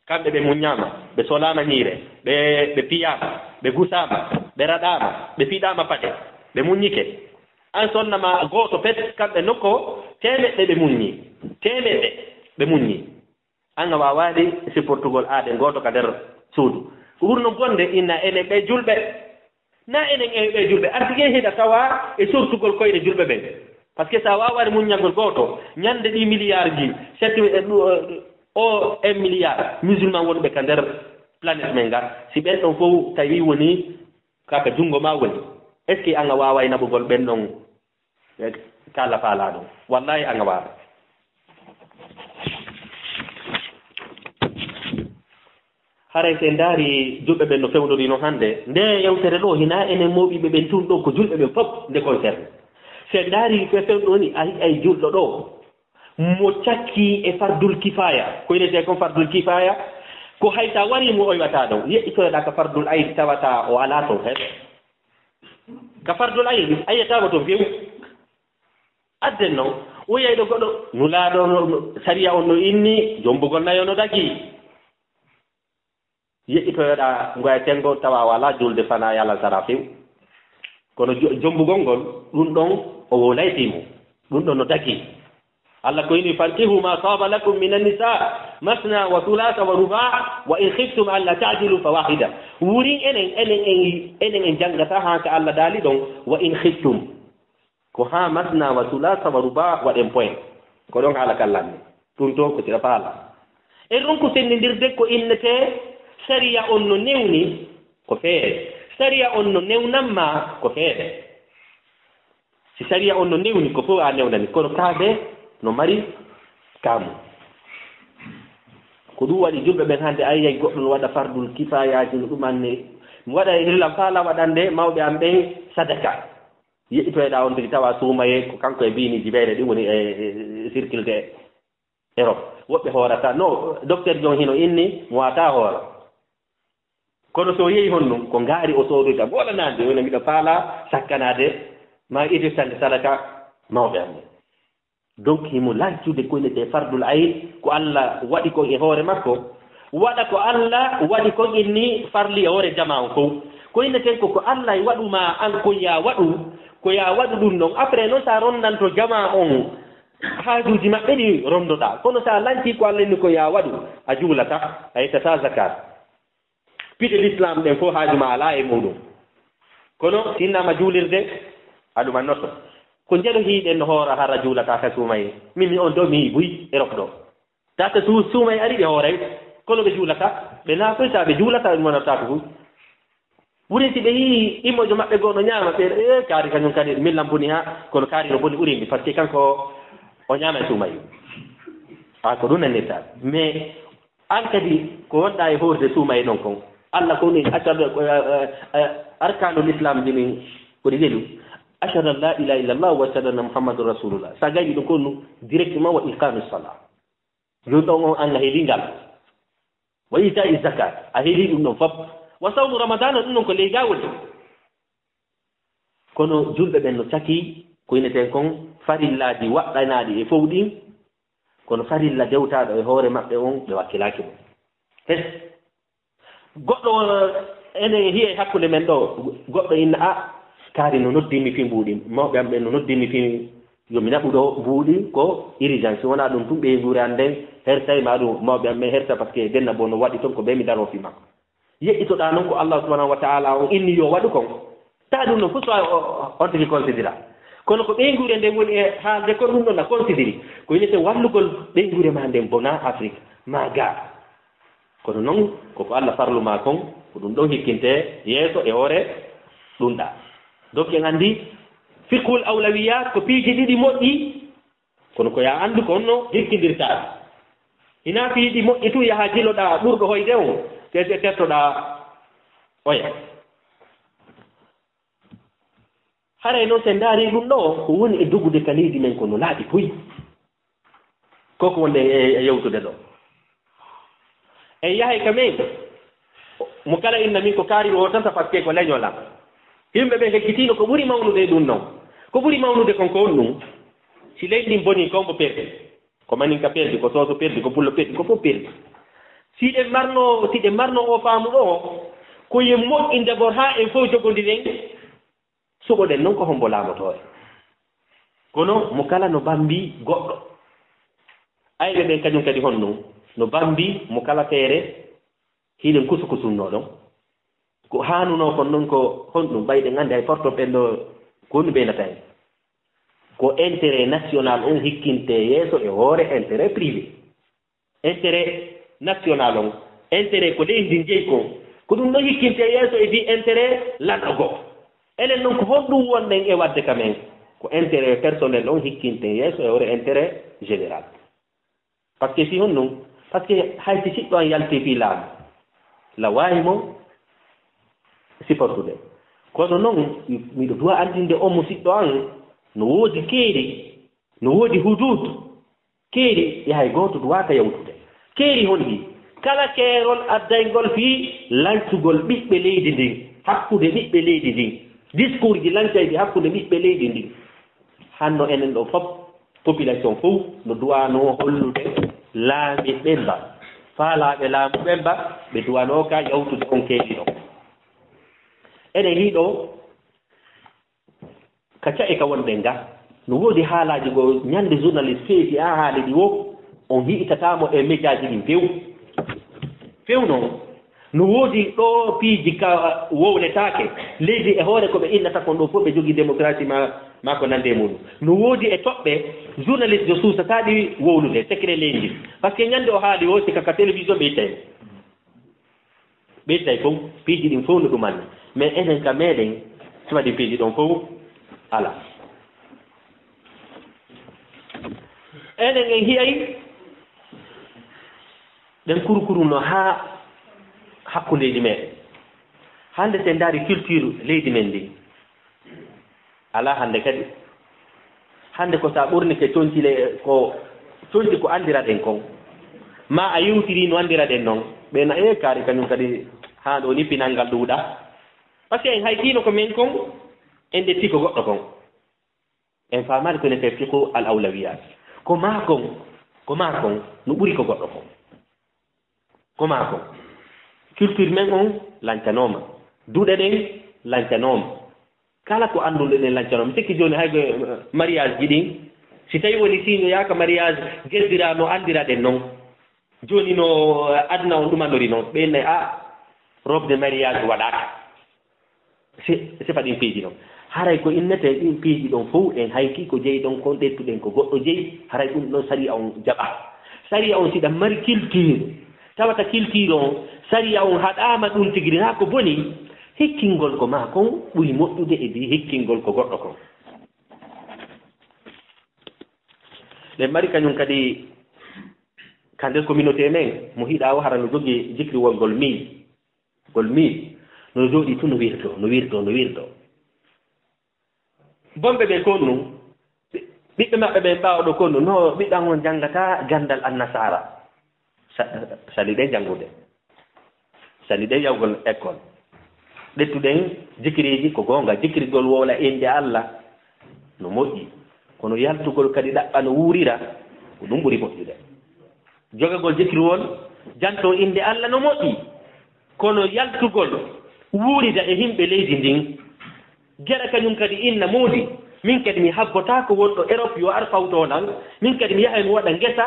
Kamɓe ɓe muññaama, ɓe solaama ñiire, ɓe, ɓe piyaama, ɓe gusaama, ɓe raɗaama, ɓe fiɗaama paɗe, ɓe muññike. An sonna ma gooto pet, kamɓe nokko teemeɗɗe ɓe muññi, teemeɗɗe ɓe muññi. An a waawaali sipportugol aaden gooto ka nder suudu. Ko ɓuri non bonde inna enen ɓe julɓe. Na enen e ɓee julɓe artike hiɗa tawa e sortugol koyɗe julɓe ɓen. Parce que si a waawaani muññagol gooto, ñande ɗi milliard ji, sept, eh, ɗu-, eh, o un milliard musulman wonɓe ka nder planète men nga, si ɓen ɗon fow tawi woni ka, ka junngo ma woni, est-ce que an a waaway naɓugol ɓen ɗon, eh, ka Allah faalaa ɗum? Wallahi an a waawaa. Haray si en ndaari julɓe ɓen no fewndori non hannde, nde yewtere ɗoo, hinaa enen mooɓiiɓe ɓen tun ɗoo, ko julɓe ɓen fof nde concerne. Si en ndaari ko e fewndo woni, a yi'ay julɗo ɗoo, mo cakkii e fardul kifaaya, ko wi'etee kon fardul kifaaya, ko hay si a warii mo o iwataa ɗon, yeƴƴitoyoɗaa ka fardul ayn tawata o alaa ton hen. Ka fardul ayn, a yi'ataa mo ton few. Adden non, o yi'ay ɗo goɗɗo, Nulaaɗo no, no, sariya on no inni, jombugol nayo no dagii. Yeƴƴitoyoɗaa ngoya tengo tawa a walaa julde fanaa e alasara few. Kono jo-, jombugol ngol, ɗun ɗon o wowlaytii mo. Ɗun ɗon no dagii. Allah ko inni, "Fankihu ma taba lakum minan nisa, masna wa thulatha wa ruba, wa in khiftum alla ta'dilu fa wahida." Wurin enen, enen en, enen en jangata haa ka Allah daali ɗon, "Wa in khiftum." Ko haa masna wa sulaasa wa rubaa waɗen point. Ko ɗon haala kallanmi. Ɗum to ko sira faala. E ɗum ko senndindirde ko innetee sariya on no newni ko feere. Sariya on no newnan ma ko feere. Si sariya on no newni ko fof a newnani, kono kaade no mari kaamu. Ko ɗum waɗi julɓe ɓen hannde a yiyay goɗɗo no waɗa fardul kifayaaji no ɗum anni. Mi waɗa e hillam faala waɗande mawɓe am ɓen sadaka. Yeƴƴitoyɗaa on tigi tawa suumayee ko kanko e biini jibeere ɗi woni e, e, e circulte Europe. Woɓɓe hoorata. No, docteur John hino inni, mo wata hoora. Kono so yehi honɗum, ko ngaari o soodoyta, mo waɗanaade, wona miɗo faala sakkanaade, ma itirtande sadaka mawɓe am ɓe. Donc, himo lancude ko innetee fardul ayn, ko Alla waɗi kon e hoore makko. Waɗa ko Alla waɗi kon inni farli e hoore jamaa on fow. Ko inneten ko, ko Alla e waɗu ma an kon yaa waɗu, ko yaa waɗu ɗum non. Après non, sa ronnanto jamaa on haajuuji maɓɓe ɗi rondoɗaa. Kono sa lanci ko Alla inni kon yaa waɗu, a juulata, a yettata zakat. Piɗe l'islam ɗen fof haaju ma alaa e muɗum. Kono si innama juulirde, a ɗumannoto. Ko njeɗo hiiɗen no hoora hara juulata ka suumayee. Min mi on ɗo mi yi'i buy e rok ɗo. Tata su-, suumayee ari ɓe hooray. Kono ɓe juulata, ɓe naatoyta, ɓe juulata, ɗum wonata ko buy. Wurin si ɓe yi'i immojo maɓɓe goo no ñaama, ɓe, "Eh, kaari kañum kadi, min lam boni ha, kono kaari no boni ɓuri mi, parce que kanko o ñaama e suumayee." A ko ɗum nannirta. Mais an kadi ko wonɗaa e hoorde suumayee non kon. Alla ko woni ashhadu, eh, eh, eh, arkanul islam ji ɗin ko ɗi welu. Ashhadu an la ilaha illallah wa ashhadu anna Muhammadur Rasulullah. Sa gayni ɗum ko ɗum directement wa iqamis salah. Julɗo on, on an a heɓi ngal. Wa ita'i zakat, a heɓi ɗum ɗon fop. Wa sawmu ramadana, ɗum ɗon ko ley gawol. Kono julɓe ɓen no caki ko inneten kon farillaaji waɗɗanaaɗi e fow ɗin, kono farilla dewtaaɗo e hoore maɓɓe on, ɓe wakkilaaki mo. Hes, goɗɗo, enen hiya e hakkunde men ɗo, goɗɗo inna, "A, kaari no noddinmi fii mbuuɗi, mawɓe am ɓen no noddinmi fii yo mi naɓu ɗo mbuuɗi, ko urgence, si wonaa ɗum tun ɓeynguure an nden hertay, ma ɗum mawɓe am ɓen herta, parce que denna bo no waɗi ton ko ɓe mi daroo fii makko." Yeƴƴitoɗaa non ko Allah subhanahu wa ta'ala on inni yo waɗu kon. Taa ɗum non fof so o, o, on tigi considéra. Kono ko ɓeynguure nden woni e haalde kon, ɗum ɗon a considéri. Ko innete wallugol ɓeynguure ma nden bona Afrique, ma ga. Kono non, ko ko Allah farlu ma kon, ko ɗum ɗon hikkinte yeeso e hoore ɗun ɗaa. Donc en anndi fiqhul awlawiyat ko piiji ɗiɗi moƴƴi, kono ko yaa anndu ko honno jikkindirtaa. Hinaa piiji moƴƴi tun yaha jiloɗaa ɓurɗo hoyde on, te, te, tertoɗaa oya. Haray non, si en ndaarii ɗun ɗoo, ko woni e dogude ka leydi men ko no laaɓi buy. Ko ko wonde e, e yewtude ɗoo. En yahay ka men, mo kala inna min ko kaari o tan, parce que ko leñol am. Yimɓe ɓe hekkitiino ko ɓuri mawnude e ɗun ɗon. Ko ɓuri mawnude kon ko honɗun? Si leydi ndin bonii, ko hombo perdi? Ko maninka perdi, ko sooso perdi, ko pullo perdi, ko fof perdi. Si ɗen marno, si ɗen marno o faamu ɗoo, ko yen moƴƴin d'abord haa en fof jogondiren, suɓoɗen non ko hombo laamotoo en. Kono mo kala no bambi goɗɗo. Ayɓe ɓen kañum kadi honɗun? No bambi mo kala feere, hiɗen kusukusunnoo ɗon. Ko haanunoo kon non ko honɗun? Ɓay ɗen anndi hay porto ɓen ɗoo ko honɗun ɓeynata en. Ko intérêt national on hikkinte yeeso e hoore intérêt privé. Intérêt national on, intérêt ko leydi ndin jeyi kon, ko ɗun non hikkinte yeeso e fii intérêt lanɗo goo. Enen non ko honɗun wonɗen e waɗde ka men? Ko intérêt personnel on hikkinte yeeso e hoore intérêt général. Parce que si honɗun? Parce que hay si siɗɗo an yalti fii laamu, la waawi mo supportude. Kono non, miɗo duwa anndinde on mo siɗɗo an, no woodi keeri, no woodi huduud. Keeri yahay gooto duwaaka yawtude. Keeri honɗi? Kala keerol addayngol fii lancugol ɓiɓɓe leydi ndin, hakkunde ɓiɓɓe leydi ndin, discours ji lancayɗi hakkunde ɓiɓɓe leydi ndin. Hanno enen ɗoo fof, population fof no duwaanoo hollude laamiiɓe ɓen ba, faalaaɓe laamu ɓen ba, ɓe duwaanoo ka yawtude on keeri ɗon. Enen hii ɗoo, ka ca'e ka wonɗen ga, no woodi haalaaji goo, ñande journaliste feeti an haali ɗi woo, on hi'itataa mo e mejaaji ɗin few. Few non, no woodi ɗoo piiji ka wowletaake. Leydi e hoore ko ɓe innata kon ɗoo fof ɓe jogii démocratie ma, ma ko nandi e muɗum. No woodi e toɓɓe journaliste jo suusataa ɗi wowlude, secret leydi. Parce que ñande o haali woo, si ka, ka télévision ɓe ittay mo. Ɓe tawi fof, piiji ɗin fof no ɗumanni. Mais enen ka meɗen, si waɗi piiji ɗon fof, alaa. Enen en hi'ay, ɗen kurkuru no haa hakkundeeji meɗen. Hannde, si en ndaari culture leydi men ndin, alaa hannde kadi. Hannde ko sa ɓornike conci le, ko conci ko anndiraɗen kon. Ma a yewtiri no anndiraɗen non. Ɓe na, "Ee, kaari kañum kadi, haa ɗoo ni pinal ngal ɗuuɗa." Parce que en haytiino ko men kon, en ƴetti ko goɗɗo kon. En faamaali ko ne kay fiqhu al awlawiyat. Ko maa kon, ko maa kon, no ɓuri ko goɗɗo kon. Ko maa kon. Culture men on lancanooma. Duɗe ɗen lancanooma. Kala ko annduɗen ɗen lancanooma. Mi sikki jooni hay ko, eh, mariage ji ɗin, si tawi woni siiñoyaaka mariage, geddira no anndiraɗen non. Jooni no, eh, aduna on ɗumanori non. Ɓe innay, "Ah, robe de mariage waɗaaka." Si, si faɗin piiji ɗon. Haray ko innetee ɗin piiji ɗon fow, en hayti ko jeyi ɗon kon, ƴettuɗen ko goɗɗo jeyi, haray ɗum ɗon sariya on jaɓa. Sariya on si ɗan mari culture, tawata culture on, sariya on haɗaama ɗum tigi, naa ko boni, hikkingol ko maa kon ɓuri moƴƴude e bii hikkingol ko goɗɗo kon. Ɗen mari kañum kadi ka nder communauté men, mo hiɗaa o hara no jogii jikriwol ngol mii. Ngol miin, no jooɗii tun no wirdo, no wirdo, no wirdo. Bonɓe ɓe kon nun, ɓi-, ɓiɓɓe maɓɓe ɓen ɓaawo ɗo kon nun, no ɓiɓɓe an on janngataa ganndal annasaara. Sa-, sali ɗen janngude. Sali ɗen yahugol école. Ƴettuɗen jikiriiji ko goonga, jikirgol wowla innde Alla no moƴƴi. Kono yaltugol kadi ɗaɓɓa no wuurira, ko ɗum ɓuri moƴƴude. Jogagol jikirwol, jantoo innde Alla no moƴƴi. Kono yaltugol, wuurida e yimɓe leydi ndin, gera kañum kadi inna moodi, min kadi mi habbotaako wonɗo Europe yo ar fawto lan, min kadi mi yahay mi waɗa ngesa,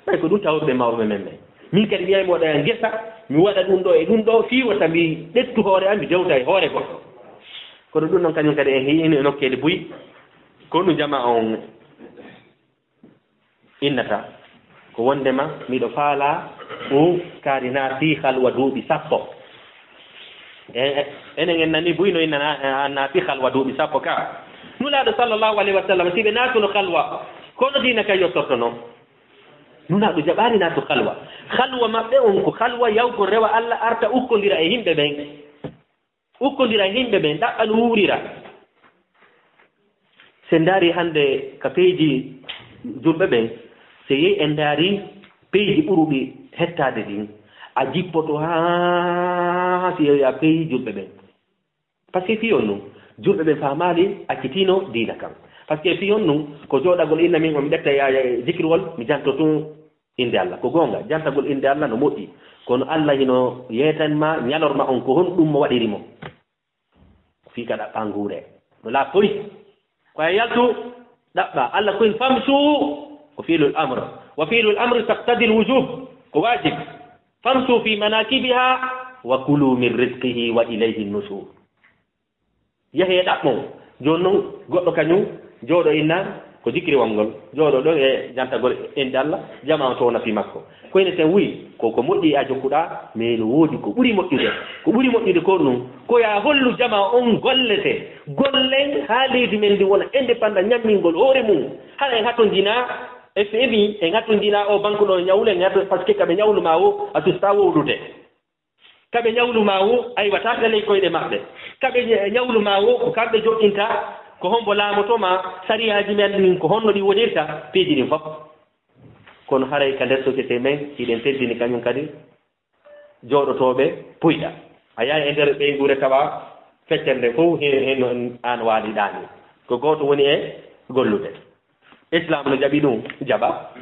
ɓay ko ɗum tawruɓe mawɓe men ɓen. Min kadi mi yahay mi waɗa ngesa, mi waɗa ɗum ɗo e ɗum ɗo, fii wota mi ƴettu hoore am, mi dewta e hoore goɗɗo. Kono ɗum ɗon kañum kadi en hiino e nokkeeli buy, ko ɗum jama on innata ko wondema miɗo faalaa o kaari naa fii halwa duuɓi sappo. E, e, enen en nani buy no inna na, na, na fi halwa duuɓi sappo ka. Nulaaɗo sallallahu alayhi wa sallam, si ɓe naatuno halwa, kono diina kan yottortono. Nulaaɗo jaɓaani naatu halwa. Halwa maɓɓe on ko halwa yawgol rewa Alla arta ukkondira e yimɓe ɓen. Ukkondira e yimɓe ɓen, ɗaɓɓa no wuurira. Si en ndaari hannde ka peeji julɓe ɓen, si yehi en ndaari peeji ɓuruɗi hettaade ɗin, a jippoto haa si yehi a peeji julɓe ɓen. Parce que fii on nun, julɓe ɓen faamaali accitiino diina kan. Parce que fii on nun, ko jooɗagol inna min o mi ƴetta ya, ya, zikirwol, mi janto tun innde Alla. Ko goonga, jantagol innde Alla no moƴƴi. Kono Alla hino yeetan ma ñalorma on ko honɗun mo waɗiri mo. Fii ka ɗaɓɓaa nguuree. No laaɓ poy. Ko a yaltu, ɗaɓɓaa. Alla ko en famsu, ko fi'lul amr. Wa fi'lul amr taqtadil wujub. Ko waajib. Famsu fi manakibiha wa kulu min rizqihi wa ilayhi nushur. Yahee ɗaɓɓon. Jooni non, goɗɗo kañun, jooɗo inna, ko zikiriwol ngol. Jooɗo ɗon e jantagol innde Alla, jamaa on to nafi makko. Ko ene ten wuyi, ko ko moƴƴi a jokkuɗaa, mais no woodi ko ɓuri moƴƴude. Ko ɓuri moƴƴude ko ɗun, ko yo a hollu jamaa on gollete. Gollen haa leydi men ndi wona indépendant, ñammingol hoore mun. Hara en hatonjinaa F M I, en hatonjinaa o banque ɗo ñawle, en hato, parce que ka ɓe ñawlu maa o, a sustaa wowlude. Ka ɓe ñawlu maa o, aywa, taaka ley koyɗe maɓɓe. Ka ɓe ñe-, ñawlu maa o, ko kamɓe joɗɗinta, ko hombo laamoto maa, sariyaaji men ɗin, ko honno ɗi wonirta, piiji ɗin fof. Kono haray ka nder société men, hiɗen teddini kañum kadi, jooɗotooɓe puyɗa. A yahay e nder ɓeynguure tawa feccere nden fof, he, he no aan waaliɗaa ni. Ko gooto woni e gollude. Islam no jaɓi ɗum, jaɓa.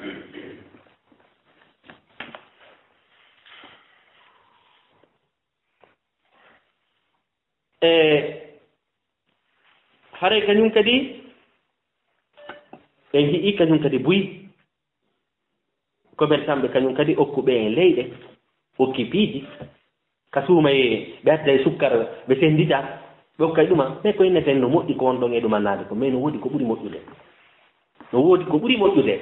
E haray kañum kadi, en hi'i kañum kadi buy, commerçant ɓe kañum kadi okku ɓe en leyɗe, okki piiji, ka suumayee, ɓe adda e sukkar, ɓe senndita, ɓe okka e ɗuma, mais ko inneten no moƴƴi ko won ɗon e ɗumannaade ko, mais no woodi ko ɓuri moƴƴude. No woodi ko ɓuri moƴƴude.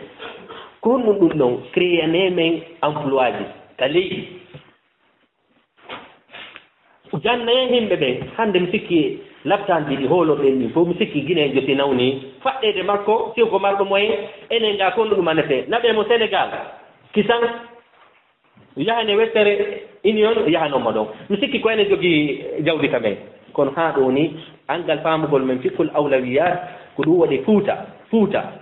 Ko honɗum ɗum ɗon? Créer ne men emploi ji ka leydi. Jannayee yimɓe ɓen, hannde mi sikki laptaanji ɗi hoolorɗen ɗin fof, mi sikki Guinée jo si nawni, faɗɗeede makko, si ko marɗo moyen, enen ga konno ɗum anete, naɓee mo Sénégal, kisan, yahane Western Union, yahanon mo ɗon. Mi sikki ko enen jogii jawdi ka men. Kono haa ɗoo ni, anngal faamugol men fiqhul awlawiyat, ko ɗum waɗi Fuuta, Fuuta.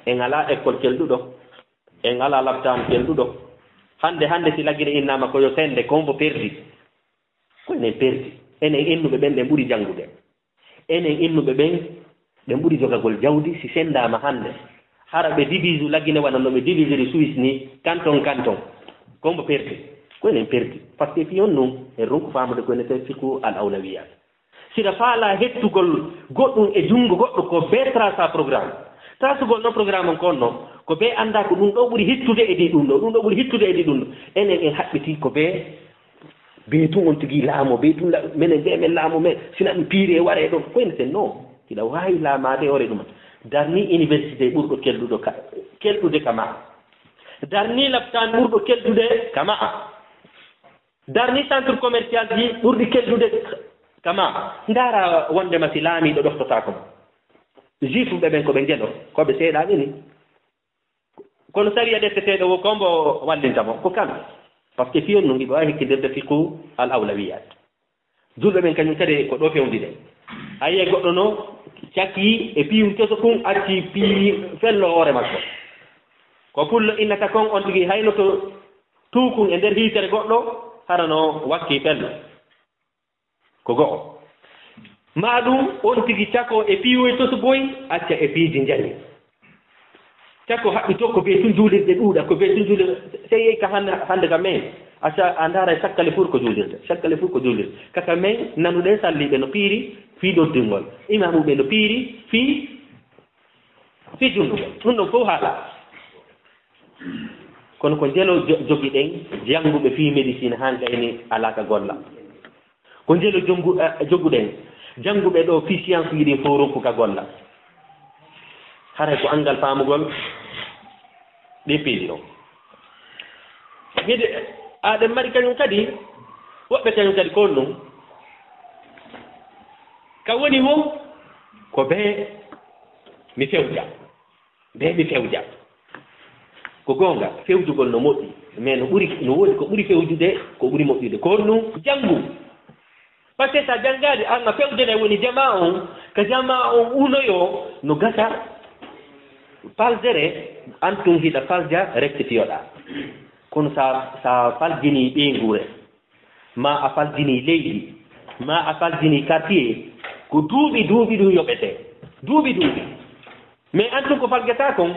En alaa école kelɗuɗo, en alaa laptaan kelɗuɗo. Hannde, hannde si Lagine innaama ko yo sennde, ko hombo perdi? Ko enen perdi. Enen innuɓe ɓen, ɗen ɓuri janngude. Enen innuɓe ɓen, ɓen ɓuri jogagol jawdi si senndaama hannde. Hara ɓe divise Lagine wano no ɓe divisiri Suisse ni, canton, canton. Ko hombo perdi? Ko enen perdi. Parce que fii on nun, en ronku faamude ko enen fiqhu al awlawiyat. Siɗa faalaa hettugol goɗɗum e junngo goɗɗo, ko bee trace programme. Tracugol no programme on ko honno, ko bee anndaa ko ɗum ɗoo ɓuri hittude e ɗi ɗum ɗoo, ɗum ɗoo ɓuri hittude e ɗi ɗum ɗoo. Enen en haɓɓitii ko bee, bee tun on tigi laamo, bee tun la-, menen bee men laamo men, sina ɗum piiree waree ɗon. Ko en sen non, hiɗa waawi laamaade e hoore ɗum. Darni université ɓurɗo kelɗuɗo ka, kelɗude ka maa. Darni laptaan ɓurɗo kelɗude ka maa. Darni centre commercial ji ɓurɗi kelɗude ka maa. Ndaara wondema si laamiiɗo ɗoftotaako mo. Juifɓe ɓen ko ɓe geno, ko ɓe seeɗaaɓe ni. Kono sariya ɗetteteeɗo wo ko mbo wallinta mo, ko kamɓe. Parce que fii on nun hiɓe waawi hikkindirde fiqhu al awlawiyat. Julɓe ɓen kañum kadi ko ɗo fewndide. A yi'ay goɗɗo no cakii e piyum keso kun, acci piyi fello hoore makko. Ko pullo innata kon, on tigi haynoto tuukun e nder hiitere goɗɗo, hara no wakkii fello. Ko go'o. Maa ɗum on tigi cakoo e piiwoy tosuboy, acca e piiji njani. Cakoo haɓɓi to ko bee tun juulirɗe ɗuuɗa, ko bee tun juulirɗe. Sey yehi ka han-, hannde ka men, acca a ndaara e sakkale fuu ko juulirde, sakkale fuu ko juulirde. Ka ka men nanuɗen salliiɓe no piiri fii ɗoddingol, imaamuɓe no piiri fii fii junnugol. Ɗum ɗon fof haala. Kono ko njelo jo-, jogiɗen jannguɓe fii médecine haa gayni alaa ka golla. Ko njelo jonngu-, eh, joguɗen jannguɓe ɗo fii science ji ɗin fof ronku ka golla. Haray ko anngal faamugol ɗin piiji ɗon. Gede, aɗen mari kañum kadi, woɓɓe kañum kadi ko on ɗum, Ka woni wo, ko bee mi fewja, bee mi fewja. Ko goonga, fewjugol no moƴƴi, mais no ɓuri, no woodi ko ɓuri fewjude, ko ɓuri moƴƴude. Ko honɗun? Janngu. Parce que si a janngaali, an a fewjere woni jamaa on, ka jamaa on unoyoo, no gasa faljere, an tun hiɗa falja rectifiyoɗaa. Kono sa, sa faljinii ɓeynguure, maa a faljinii leydi, maa a faljinii quartier, ko duuɓi duuɓi ɗun yoɓetee. Duuɓi duuɓi. Mais an tun ko faljataa kon,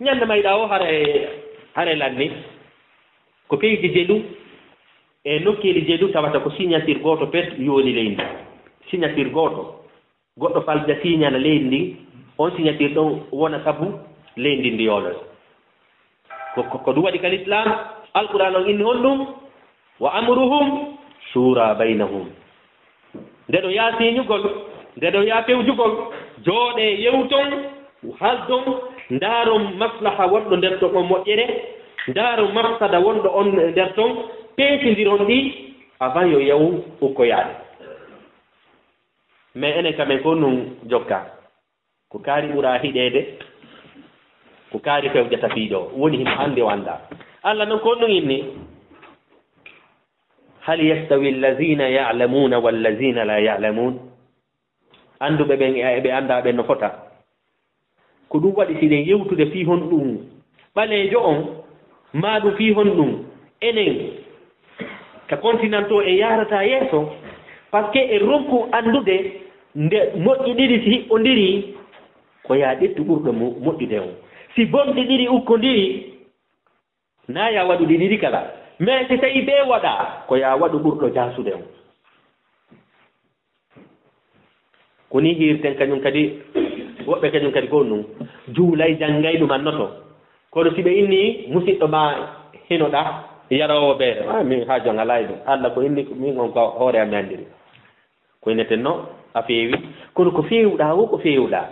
ɲande mayɗaa o haray, haray lanni. Ko piiji jelu e nokkeeli jelu tawata ko signature gooto pet yooni leydi ndin. Signature gooto. Goɗɗo falja siñana leydi ndin, on signature ɗon wona sabu leydi ndin ndi yooloyo. Ko, ko, ko ɗun waɗi ka Lislaam, Alqur'aana on inni honɗun? "Wa amruhum shura baynahum." Nde ɗon yaa siiñugol, nde ɗon yaa fewjugol, jooɗee yewton, haaldon, ndaaron maslaha wonɗo nder ton on moƴƴere, ndaaron mafsada wonɗo on nder ton, peesindiron ɗi, avant yo yahu ukkoyaade. Mais enen ka men ko nun jokka. Ko kaari ɓuraa hiɗeede, ko kaari fewjata fii ɗoo. Woni himo anndi o anndaa. Alla non ko nun inni, "Hal yastawi allazina ya'lamuna wallazina la ya'lamun?" Annduɓe ɓen e ɓe anndaa ɓen no fota. Ko ɗun waɗi si ɗen yewtude fii honɗun ɓaleejo on, maa ɗun fii honɗun enen ka continent o en yahrata yeeso, parce que en ronku anndude nde moƴƴi ɗiɗi si hiɓɓondirii, ko yaa ƴettu ɓurɗo mo-, moƴƴude on. Si bonɗi ɗiɗi ukkondirii, naa yaa waɗu ɗi ɗiɗi kala. Mais si tawii ɓee waɗaa, ko yaa waɗu ɓurɗo jaasude on. Ko nii hiirten kañun kadi, woɓɓe kañun kadi ko nun juulay, janngay, ɗumannoto. Kono si ɓe innii musiɗɗo maa hinoɗaa, yaroowo beere, "Ah, min haaju an alaa e ɗun. Alla ko inni, min on ko hoore am mi anndiri." Ko inneten no, a feewi. Kono ko feewuɗaa woo, ko feewuɗaa.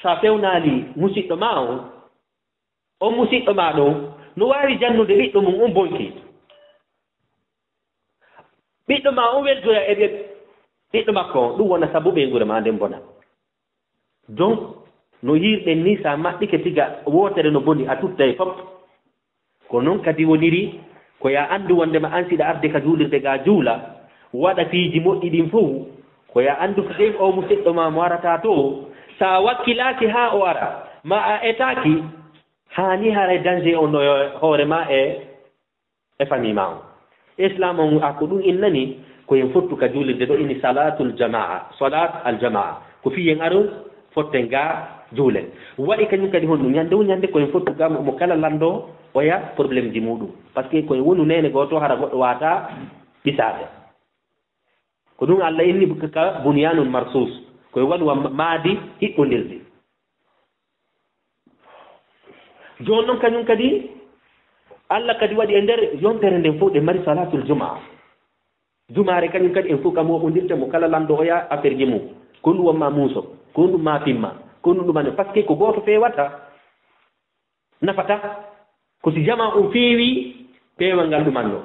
Sa fewnaali musiɗɗo maa on, on musiɗɗo maa ɗon no waawi jannude ɓiɗɗo mun on bonki. Ɓiɗɗo maa on weltoya e ɓe-, ɓiɗɗo makko on, ɗun wona sabu ɓeynguure maa nden bona. Donc, no yiirɗen nii, sa maɗɗike tiga wootere no boni, a tuttay fop. Ko non kadi woniri, ko yaa anndu wonndema an si ɗa arde ka juulirde gaa juula, waɗa piiji moƴƴi ɗin fow, ko yaa anndu ko ɓen oo musiɗɗo maa mo arata too, sa wakkilaaki haa o ara, ma a etaaki, haani haray danger on no hoore maa e, e famille maa on. Islam on, a ko ɗun innani, ko en fottu ka juulirde ɗoo, inni salatul jamaa, salat al jamaa. Ko fii en aru, fotten gaa juulen. Waɗi kañun kadi honɗun? Ɲande wo ɲande ko en fottu gaa mo, mo kala lanndoo oya problème ji muuɗun. Parce que ko en wonu neene gooto, hara goɗɗo waawataa ɓisaade. Ko ɗun Alla inni ka bunyanun marsus. Ko en waɗu wa ma-, maadi hiɓɓondirdi. Jooni non kañun kadi, Alla kadi waɗi e nder yontere nden fow ɗe mari salatul jumaa. Jumaare kañun kadi en fow ka mooɓondirte mo kala lanndoo oya affaire ji mun. Ko ɗun won maa muuso, ko ɗun maa fimma, ko ɗun ɗumane. Parce que ko gooto feewata, nafata. Ko si jamaa on feewii, peewal ngal ɗumannoo.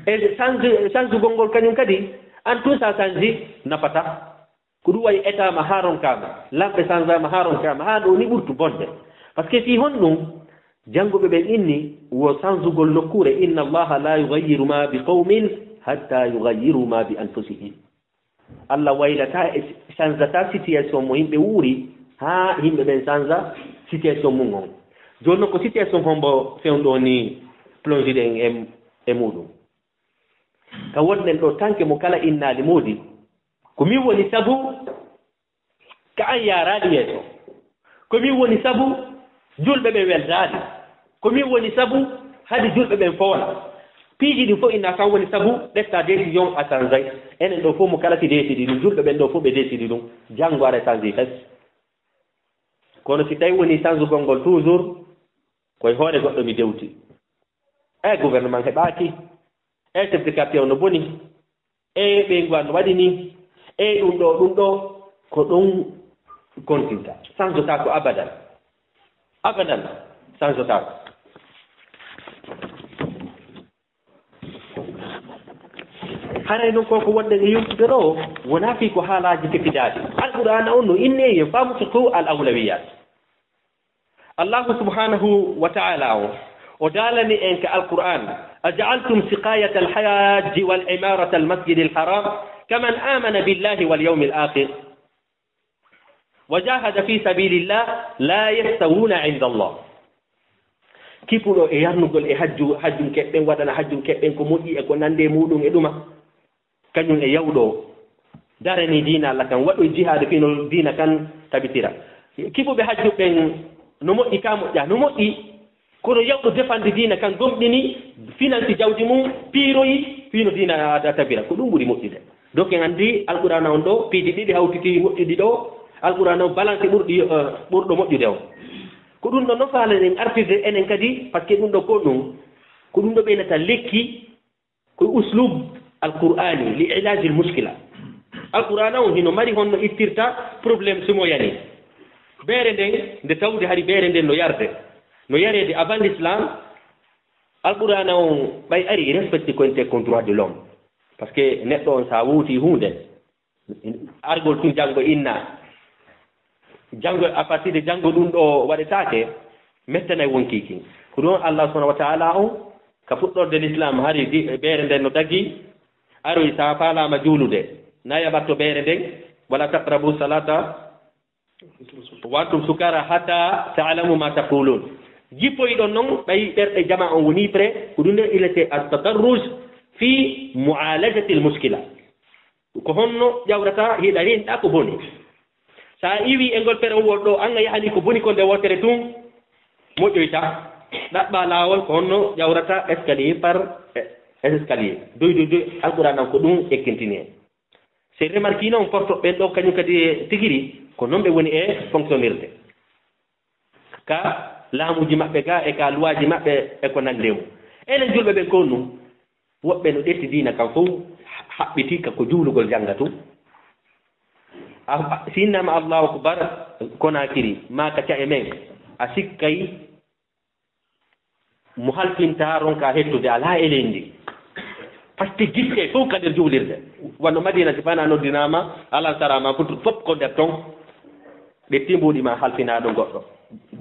E change, changugol ngol kañun kadi, an tun sa change, nafata. Ko ɗun waɗi etaama haa ronkaama, lamɓe sanzaama haa ronkaama, haa ɗoo ni ɓurtu bonde. Parce que fii honɗun? Jannguɓe ɓen inni wo sanzugol nokkuure, "Inna Allaha la yughayyiru ma bi qawmin hatta yughayyiru ma bi anfusihim." Alla waylataa e sanzataa situation mo yimɓe wuuri haa yimɓe ɓen sanza situation mun on. Jooni non ko situation hombo fewndo ni plonge ɗen e, e muuɗun? Ka wonɗen ɗoo tanke mo kala innaali moodi, ko min woni sabu ka an yaaraali yeeso. Ko min woni sabu julɓe ɓen weltaali. Ko min woni sabu hadi julɓe ɓen foola. Piiji ɗin fow inna kan woni sabu ɓetta décision a sanzay. Enen ɗoo fow mo kala si décidi ɗum, julɓe ɓen ɗoo fow ɓe décidi ɗum. Janngo ara sanzi fes. Kono si tawi woni sanzugol ngol toujours, koye hoore goɗɗo mi dewti. E gouvernement heɓaaki. E chef de quartier o no boni. E ɓeyngu an no waɗi nii. E ɗum ɗoo, ɗum ɗoo, ko ɗum kontinta. Sanzotaako abadan. Abadan, sanzotaako. Haray non ko ko wonɗen e yewtude ɗoo, wonaa fii ko haalaaji kepidaaɗi. Alqur'aana on no inni en faamu fiqhu al awlawiyat. Allahu subhanahu wa ta'ala on, o daalani en ka Alqur'aan, "أجعلتم سقاية الحاج وعمارة المسجد الحرام كمن آمن بالله واليوم الآخر وجاهد في سبيل الله لا يستوون عند الله." Kipuɗo e yarnugol e hajju, hajjunkeɓɓen, waɗana hajjunkeɓɓen ko moƴƴi e ko nandi e muɗum e ɗuma. Kañum e yawɗo darani diina Allah kan, waɗoy jihaadu fii no diina kan tabitira. Kifuɓe hajju ɓen, no moƴƴi ka moƴƴa, no moƴƴi, kono yawɗo defande diina kan gomɗini, finansi jawdi mum, piiroyi, fii no diina ada tabira. Ko ɗum ɓuri moƴƴude. Donc en anndi Alqur'aana on ɗoo, piiji ɗiɗi hawtiti moƴƴuɗi ɗoo, Alqur'aana on balanse ɓurɗi, eh, ɓurɗo moƴƴude on. Ko ɗum ɗoo no faalaɗen artirde enen kadi, parce que ɗum ɗoo ko ɗum, ko ɗum ɗoo ɓeynata lekki, ko uslub Alqur'aani li ilaajil muskila. Alqur'aana on hino mari honno ittirta problème sumoya ni. Beere nden, nde tawde hari beere nden no yarde, no yareede avant l'islam, Alqur'aana on ɓay ari respecté ko entee kon droit de l'homme. Parce que neɗɗo on sa wowti huunde, argol tun janngo inna, janngo, à partir de janngo ɗum ɗoo waɗetaake, mettanay wonkii kin. Ko ɗum Allah subhanahu wa ta'ala on, ka fuɗɗorde l'islam hari di-, beere nden no dagi, aroy sa faalaama juulude, na yaɓatto beere nden, "Wala taqrabu salata wa antum sukara hatta ta'lamu ma taqulun." Jippoyɗon non, ɓay ɓerɗe jama on woni prêt, ko ɗum nden ilete at-tadarruj fi mu'alajatil muskila. Ko honno ƴawrata hiɗa renɗa ko boni? Sa iwi e ngol perewol ɗoo, an a yahani ko boni kon nde wootere tun, moƴƴoyta. Ɗaɓɓa laawol ko honno ƴawrata escalier par escalier. Doy, doy, doy, Alqur'aan an ko ɗum ekkintini en. Si remarquino on porto ɓen ɗoo kañum kadi e tigiri, ko non ɓe woni e fonctionnirde. Ka laamuuji maɓɓe ga e ka luwaaji maɓɓe e ko nandi e mum. Enen julɓe ɓen ko ɗum, woɓɓe no ƴetti diina kan fow haɓɓiti ka ko juulugol jannga tun. A, a, si innama Allahu Akbar Konaakiri, maa ka ca'e men, a sikkay mo halfinta ronka hettude alaa e leydi. Par ce que jikke fow ka nder juulirde. Wano Madina si fana noddinaama, alansara ma futu fof ko nder ton. Ɓe timbuɗi ma halfinaaɗo goɗɗo.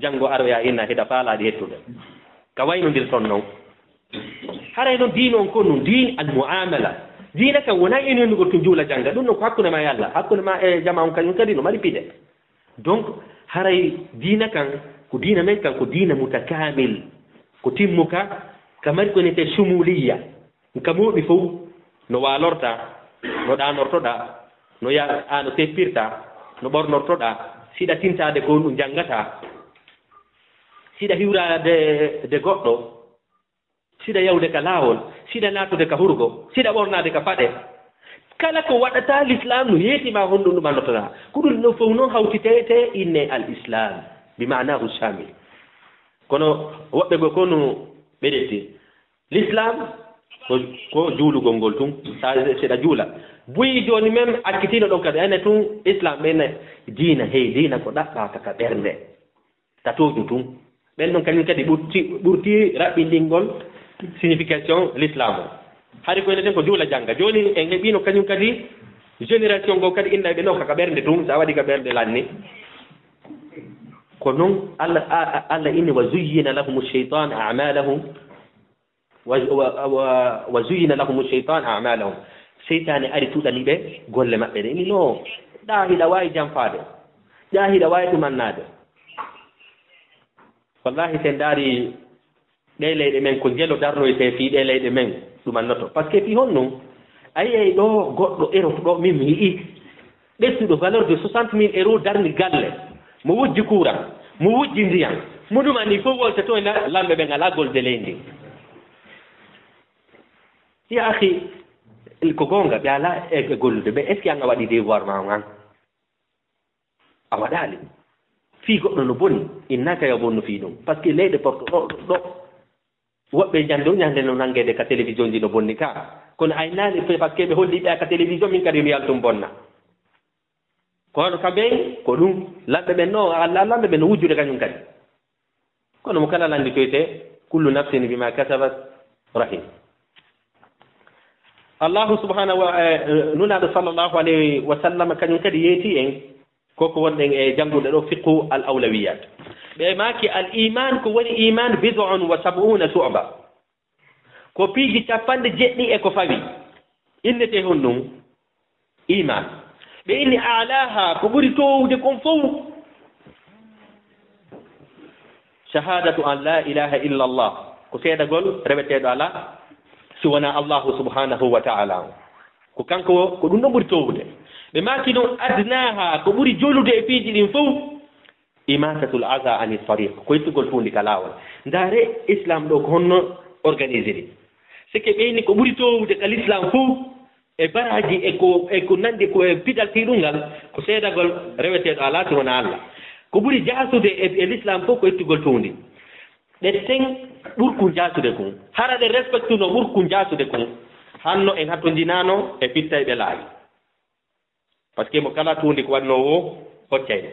Janngo aroya inna hiɗa faalaaɗi hettude. Ka wayno ndir ton non. Haray non diina on ko nun, diin al muamala. Diina kan wona eno yennugol tun juula jannga. Ɗum non ko hakkunde ma e Allah. Hakkunde ma e jama on kañum kadi no mari pide. Donc, haray diina kan, ko diina men kan, ko diina mutakamil, ko timmuka, ka mari ko wiyetee sumuliya, ka mooɓi fow, no waalorta, no ɗaanortoɗa, no ya-, a no teppirta, no ɓornortoɗa, siɗa tintaade ko ɗum janngata, siɗa hiwraade de goɗɗo, siɗa yawde ka laawol, siɗa naatude ka hurgo, siɗa ɓornaade ka paɗe. Kala ko waɗata lislaam no yeeti ma honɗun ɗum anndotoɗaa. Ko ɗum ɗoo fow non hawtitete inne al islaam, bi maanaahu shaamil. Kono woɓɓe goo ko no ɓe ɗetti. Lislaam ko, ko juulugol ngol tun, sa, siɗa juula. Buy jooni men akkitino ɗon kadi, ene tun islaam ɓen diina, hey, diina ko ɗaɓɓata ka ɓernde. Tatoojo tun. Ɓen ɗon kañum kadi ɓurti, ɓurti raɓɓinɗingol signification l'islam o. Hari ko enen ko juula jannga. Jooni en heɓino kañum kadi génération goo kadi inna ɓe nokka ka ɓernde tun, sa waɗi ka ɓernde lanni. Ko non Allah, a, a, Allah inni, "Wa zuyyina lahumu shaytanu a'malahum." Wa, wa, wa, wa zuyyina lahumu shaytan a'malahum. Seytaane ari tuɗani ɓe golle maɓɓe ɗe. Ini no, ɗa hiɗa waawi janfaade. Ɗa hiɗa waawi ɗumannaade. Wallahi, si en ndaari ɗee leyɗe men, ko njelo darnoytee fii ɗee leyɗe men, ɗumannoto. Parce que fii honno? A yi'ay ɗoo goɗɗo Europe ɗoo, min mi yi'i. Ɓesduɗo valeur de soixante mille euros darni galle, mo wujji courant, mo wujji ndiyan, mo ɗumani fof wolta toon e lamɓe ɓen alaa golde leydi. Ya akhi, ko goonga, ɓe alaa e, e gollude, mais est-ce que an a waɗi devoir ma on an? A waɗaali. Fii goɗɗo no boni, innaka yo bonnu fii ɗum. Parce que leyɗe porto ɗo, ɗo, Woɓɓe ñande, ñande no nanngeede ka télévision ji no bonni ka. Kono ay naali pe-, parce que ɓe holli ɓe ka télévision, min kadi mi yaltum bonna. Kono ka ɓen, ko ɗum, lamɓe ɓen no, Allah, lamɓe ɓen no wujjude kañum kadi. Kono mo kala lannditoyte, kullu nafsin bima kasabat rahin. Allahu subhanahu wa, eh, eh, Nulaaɗo sallallahu alayhi wa sallam kañum kadi yeeti en, ko ko wonɗen e janngude ɗo, fiqhu al awlawiyat. Ɓe maaki al iman, ko woni iman, bid'un wa sab'una shu'ba. Ko piiji capanɗe jeɗɗi e ko fawi. Innetee honɗum? Iman. Ɓe inni alaha, ko ɓuri toowude kon fow. Shahadatu an la ilaha illa Allah. Ko seedagol reweteeɗo alaa si wonaa Allahu subhanahu wa ta'ala. Ko kanko, ko ɗum ɗon ɓuri toowude. Ɓe maaki ɗum adnaha, ko ɓuri jolude e piiji ɗin fow. Imatatul aza ani tariq, ko ittugol tuundi ka laawol. Ndaare, Islam ɗo ko honno organisiri. Sike ɓeyni ko ɓuri toowude ka l'Islam fow, e baraji e ko, e ko nandi ko e pidal tiiɗungal, ko seedagol reweteeɗo alaa si wonaa Allah. Ko ɓuri jaasude e, e l'Islam fow ko ittugol tuundi. Ɗe ten ɓurkun jaasude kun. Hara ɗe respectuno ɓurkun jaasude kun. Hanno en hatonjinaano e pittayɓe laawi. Parce que mo kala tuundi ko waɗnoo wo hoccayde.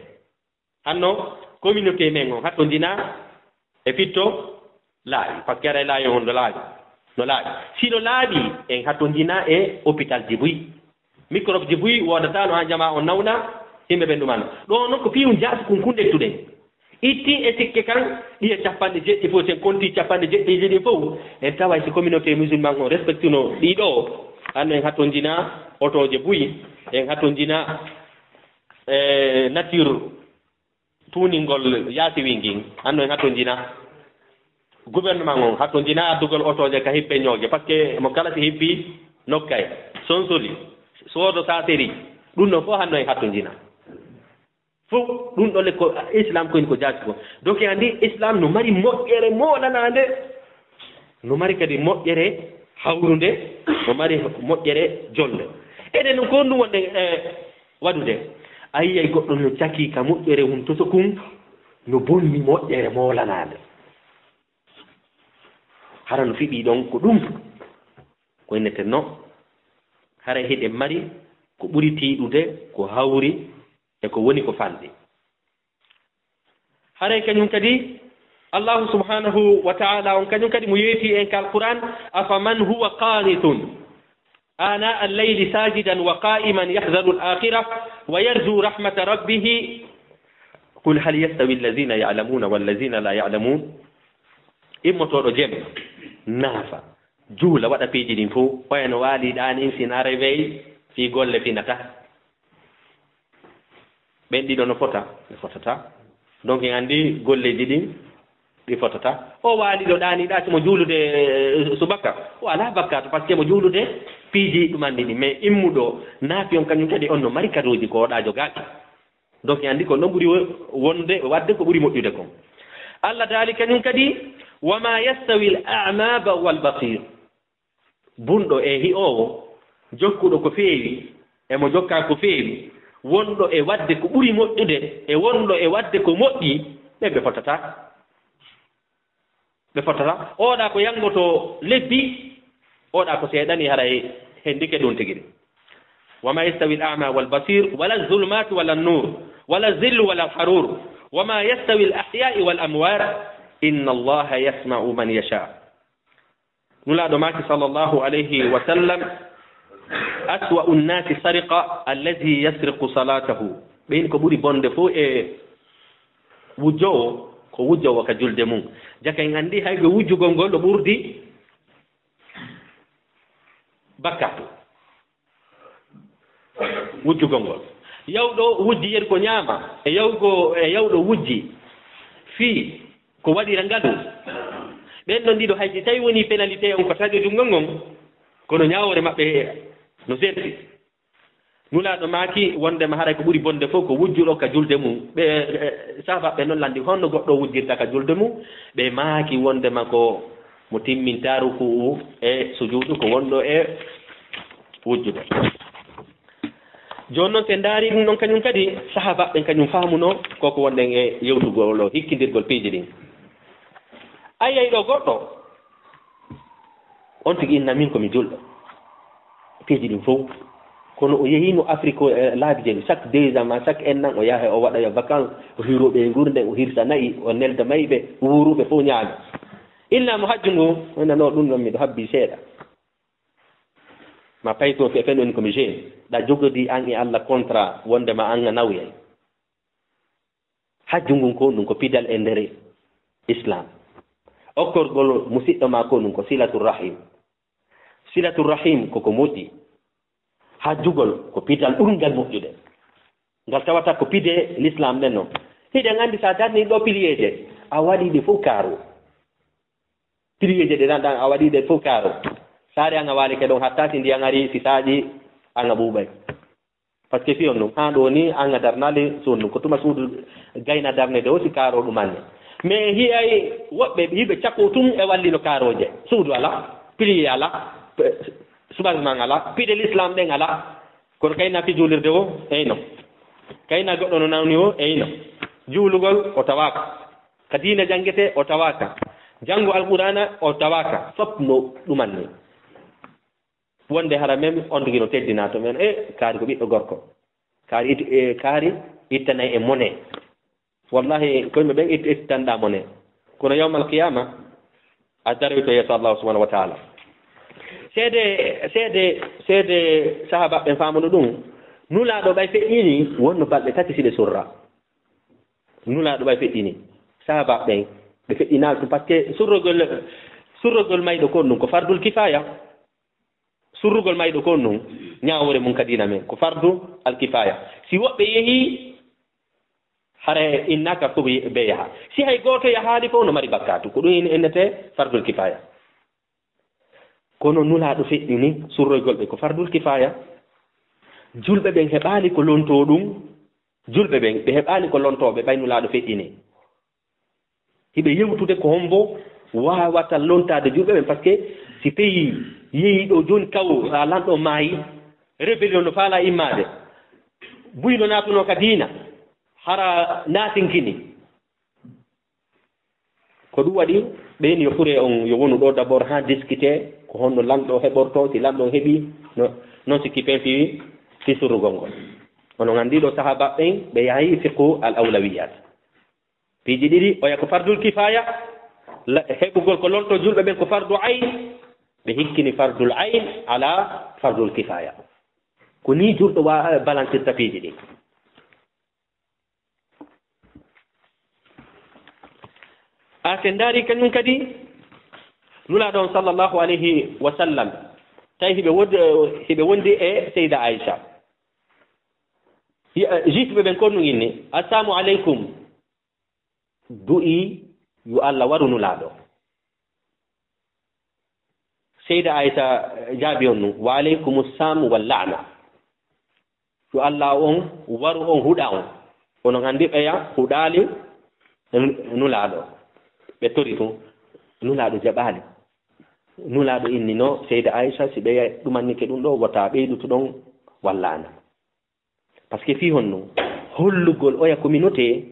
Hanno, communauté men on hatonjinaa e fitto laawi, parce que aray laawi on no laawi, no laawi. Si no laawi, en hatonjinaa e hôpital ji buy. Microbe ji buy woodataano haa jamaa on nawna, yimɓe ɓen ɗumano. Ɗoo non ko fiyun jaasu kun kun ɗettuɗen. Itti e sikke kan, ɗiye capanɗe jeɗɗi fof, sen konti capanɗe jeɗɗi ɗin fof, en taway si communauté musulman on respectuno ɗii ɗoo, hanno en hatonjinaa otooje buy, en hatonjinaa, e, nature tuuningol yaasi wingin, hanno en hatonjina gouvernement on, hatonjina addugol otooje ka hippe ñooge, parce que mo kala si hippi nokkay, sonsoli, soodo saaseri, ɗum ɗon fof hanno en hatonjina. Fof ɗum ɗon le ko Islam koyen ko jaasi ko. Donc en anndi Islam no mari moƴƴere moolanaande, no mari kadi moƴƴere hawrunde, no mari moƴƴere jonde. Enen non ko honɗum wonɗen e waɗude? A yi'ay goɗɗo no cakii ka moƴƴere hun toto kun, no bonni moƴƴere moolanaande. Hara no fiɓii ɗon ko ɗum, ko inneten no. Haray hiɗen mari ko ɓuri tiiɗude, ko hawri e ko woni ko fanɗi. Haray kañum kadi, Allahu subhanahu wa ta'ala on kañum kadi mo yeeti en ka Alquran, "Afaman huwa qanitun ana al-layli sajidan wa qa'iman yahzaru al-akhirah wa yarju rahmata rabbih, qul hal yastawi alladhina ya'lamuna walladhina la ya'lamun." Immotooɗo jemma, naafa, juula, waɗa piiji ɗin fow, oya no waali ɗaanin, si na réveil, fii golle finata. Ɓen ɗiɗo no fota? Ɓe fotata. Donc, en anndi golleeji ɗin, ɗi fotata. O waali ɗo ɗaani ɗaati mo juulude, eh, subaka. O alaa bakkaatu, parce que mo juulude piiji ɗumanɗi ɗin. Mais immuɗo naafi on, kañum kadi on no mari kaduuji ko oɗa jogaaki. Donc, en anndi ko non ɓuri wo-, wonde, waɗde ko ɓuri moƴƴude kon. Allah daali kañum kadi, "Wa ma yastawi al-a'ma wal basir." Bunɗo e hi'oowo, jokkuɗo ko feewi, e mo jokkaa ko feewi, wonɗo e waɗde ko ɓuri moƴƴude, e wonɗo e waɗde ko moƴƴi, ɓen ɓe fotataa. Ɓe fotataa. Oɗa ko yanngotoo lebbi, oɗa ko seeɗanii haray hendike ɗum tigi. وما يستوي الأعمى والبصير ولا الظلمات ولا النور ولا الظل ولا الحرور وما يستوي الأحياء والأموات إن الله يسمع من يشاء. Nulaaɗo maaki, sallallahu alayhi wa sallam, "Aswa'u nnaasi sariqa allazi yasriqu salatahu." Ɓen ko ɓuri bonde fof e wujjoowo, ko wujjoowo ka julde mum. Jaka en anndi hay ko wujjugol ngol ɗo ɓurdi bakkaatu. Wujjugol ngol. Yawɗo wujji yeru ko ñaama, e yawgo, e yawɗo wujji fii ko waɗira ngalu. Ɓen ɗon ɗiɗo hay si tawi woni pénalité on ko taƴo junngo ngon, kono ñaawoore maɓɓe no serti. Nulaaɗo maaki wondema haray ko ɓuri bonde fof ko wujjuɗo ka julde mum. Ɓe, e, sahabaɓe non lanndi honno goɗɗo wujjirta ka julde mum. Ɓe maaki wondema ko mo timminta ruku'u e sujuudu ko wonɗo e wujjude. Jooni non, si en ndaari ɗum ɗon, kañum kadi sahaabaaɓe ɓen kañum faamuno ko ko wonɗen e yewtugol o, hikkindirgol piiji ɗin. A yi'ay ɗo goɗɗo, on tigi inna min ko mi julɗo. Piiji ɗin fow. Kono o yehiino Afrik o, e laabi jeeɗi, chaque deux ans ma chaque un an, o yaha o waɗa vacance, o hiiroo ɓe ngurndan, o hirsa na'i, o nelda mayɓe, wuuruɓe fow ñaama. Inna mo hajju ngu, o inna no ɗum ɗon miɗo habbii seeɗa. Ma payto fe fen on ko mi jeune. Ɗa jogodi an e Allah contrat wonde ma an a nawyay. Hajju ngun ko ɗum ko pidal e nder Islam. Okkorgol musiɗɗo ma ko ɗum ko silatu rahim. Silatu rahim ko ko moƴƴi. Hajjugol ko pidal ɓurngal moƴƴude. Ngal tawata ko pide l'islam ɗen non. Hiɗen anndi sa darni ɗo piliyeeje, a waɗi ɗe fof kaaro. Piliyeeje ɗe ɗan ɗan a waɗi ɗe fof kaaro. Saare an a waali ke ɗon hatta si ndiyan ari si saaƴi an a ɓuuɓay. Parce que fiyon ɗum, haa ɗo ni an a darnaali suudu ndun. Ko tuma suudu gayna darnede o si kaaro ɗumanne. Mais hiyay woɓɓe hiɓe cakko tun e wallino kaarooje. Suudu ala, piliye ala, pe-, subalman ala, pide l'islam ɗen ala. Kono kayna fi juulirde o, eyno. Kayna goɗɗo no nawni o, eyno. Juulugol o tawaaka. Ka diina jangete o tawaaka. Jango Alqur'aana o tawaaka. Fop no ɗumanne. Wonde hara men on tigi no teddinaa to men, e kaari ko ɓiɗɗo gorko. Kaari it-, e kaari ittanay e mone. Wallahi, ko yimɓe ɓen it-, ittanɗaa mone. Kono yawmal qiyaama, a daroyto yeeso Allah subhanahu wa ta'ala. Seede, seede, seede sahaaba ɓen faamuno ɗum. Nulaaɗo ɓay feƴƴini, wonno balɗe tati si ɓe surra. Nulaaɗo ɓay feƴƴini. Sahaaba ɓen, ɓe feƴƴinaali ɗum, parce que surrogol, surrogol mayɗo kon ɗum ko fardul kifaaya. Surrugol mayɗo kon nun, ñaawoore mun ka diina men, ko fardu alkifaaya. Si woɓɓe yehii, hara innaaka ko ɓe, ɓe yaha. Si hay gooto yahaali fof no mari bakkaatu. Ko ɗum en-, innetee fardul kifaaya. Kono Nulaaɗo feƴƴini surroygol ɓe ko fardul kifaaya. Julɓe ɓen heɓaali ko lontoo ɗum. Julɓe ɓen, ɓe heɓaali ko lontoo ɓe ɓay Nulaaɗo feƴƴini. Hiɓe yewtude ko hombo waawata lontaade julɓe ɓen, parce que si pays yehi ɗo jooni kaw, a lanɗo maayi, rébellion no faala immaade, buy no naatunoo ka diina, hara naatinkini. Ko ɗum waɗi, ɓeyni yo fure on, yo wonu ɗo d'abord haa discuter, ko honno lanɗo heɓorto, si lanɗo on heɓi, no, non si kipen fi, fi surrugol ngol. Onon anndi ɗo sahaaba ɓen, ɓe yahi fiqhu al awlawiyat. Piiji ɗiɗi, oya ko fardul kifaaya, la-, heɓugol ko lonto julɓe ɓen ko fardu ayn, ɓe hikkini fardul ayn ala fardul kifaaya. Ko nii julɗo wa-, balantirta piiji ɗin. A sen ndaari kañum kadi, Nulaaɗo on sallallahu alayhi wa sallam, tawi hiɓe wod-, hiɓe wondi e Seyda Aisha. Yi-, eh, juif ɓe ɓen kon nun inni, "Assalamu aleykum." Du'i yo Allah waru Nulaaɗo. Seyda Aysa, eh, jaabi on nun, "Wa aleykumu saam wal la'na." Yo Allah on waru on, huɗa on. Onon anndi ɓeya huɗaali n-, Nulaaɗo. Ɓe tori tun, Nulaaɗo jaɓaali. Nulaaɗo innino Seyda Aysa, si ɓeya ɗumannike ɗum ɗo, wota ɓeydutu ɗon wal la'na. Parce que fii honno? Hollugol oya communauté,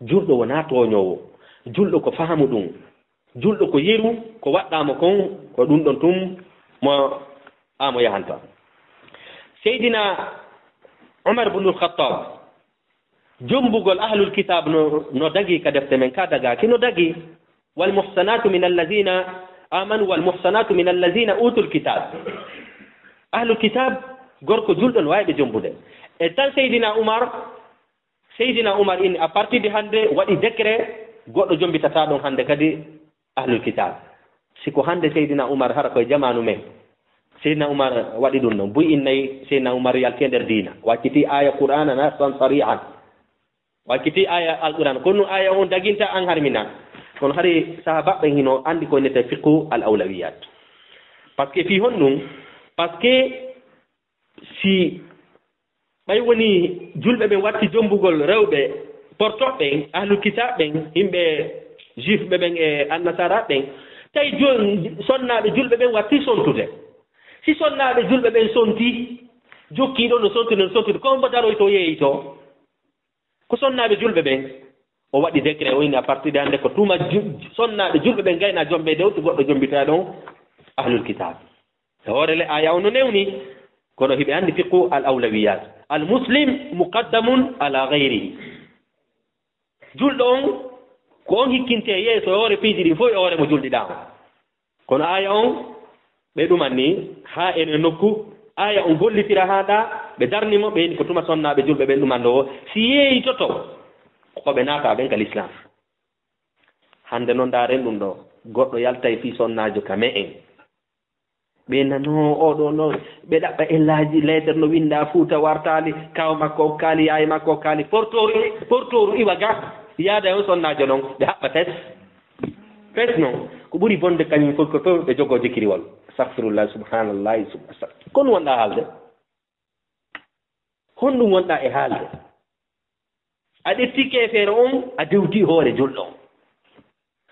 julɗo wonaa tooñoowo. Julɗo ko faamu ɗum. Julɗo ko yeru, ko waɗɗaa mo kon, ko ɗum ɗon tun mo, a mo yahanta. Seydina Umar ibnul Khattab, jombugol ahlul kitab no, no dagi ka defte men, ka dagaaki, no dagi. "والمحصنات من الذين آمنوا والمحصنات من الذين أوتوا الكتاب." Ahlul kitab, gorko julɗo no waawi ɓe jombude. E tan Seydina Umar, Seydina Umar in, à partir de hannde, waɗi décret, goɗɗo jombitataa ɗon hannde kadi ahlul kitab. Si ko hannde Seydina Umar, hara koye jamaanu men, Seydina Umar waɗi ɗum ɗon. Buy in nayi Seydina Umar yalti e nder diina. Wacciti aaya Qur'aana nassan sari'an. Wakkiti aya Alquran, kono aya on daginta an harmina. Kono hari sahaaba ɓen hino andi ko innete fiqhu al awlawiyat. Parce que fii honɗum? Parce que si ɓay woni julɓe ɓen watti jombugol rewɓe portoɓe ɓen, ahlu kitab ɓen, yimɓe juif ɓe ɓen e annasara ɓen, tawi jo-, sonnaaɓe julɓe ɓen watti sontude. Si sonnaaɓe julɓe ɓen sonti, jokki ɗon no sontude, no sontude, ko hombo daroyto yeeyito? Ko sonnaaɓe julɓe ɓen. O waɗi décret, o inni à partir de hannde ko tuma ju-, sonnaaɓe julɓe ɓen gayna jombeede o, si goɗɗo jombitoya ɗon ahlul kitab. E hoore le, aya on no newni, kono hiɓe anndi fiqhu al awlawiyat. Al muslim muqaddamun ala ghayrihi. Julɗo on, ko on hikkinte yeeso e hoore piiji ɗin fof e hoore mo julɗiɗaa on. Kono aya on, ɓe ɗuman ni, haa ene nokku, Aya on gollitira haa ɗaa, ɓe darni mo, ɓe inni ko tuma sonnaaɓe julɓe ɓen ɗumandoo, si yeeyitoto, ko ɓe naata ɓen ka lislaam. Hannde non, ndaaren ɗum ɗoo, goɗɗo yaltay fii sonnaajo ka me'en. Ɓe nanoo oo ɗoo non, ɓe ɗaɓɓa ellaaji, leeter no winndaa Fuuta wartaali, kaaw makko okkaali, yaay makko okkaali, portooru, portooru iwa ga, yaada e on sonnaajo non, ɓe haɓɓa pes. Pes non, ko ɓuri bonde kañum fof ko to ɓe jogoo jikiriwol. Astagfirullah, subhanallah, sub-, astag-, ko honɗum wonɗaa haalde? Honɗum wonɗaa e haalde? A ƴetti keefeero on, a dewti hoore julɗo on.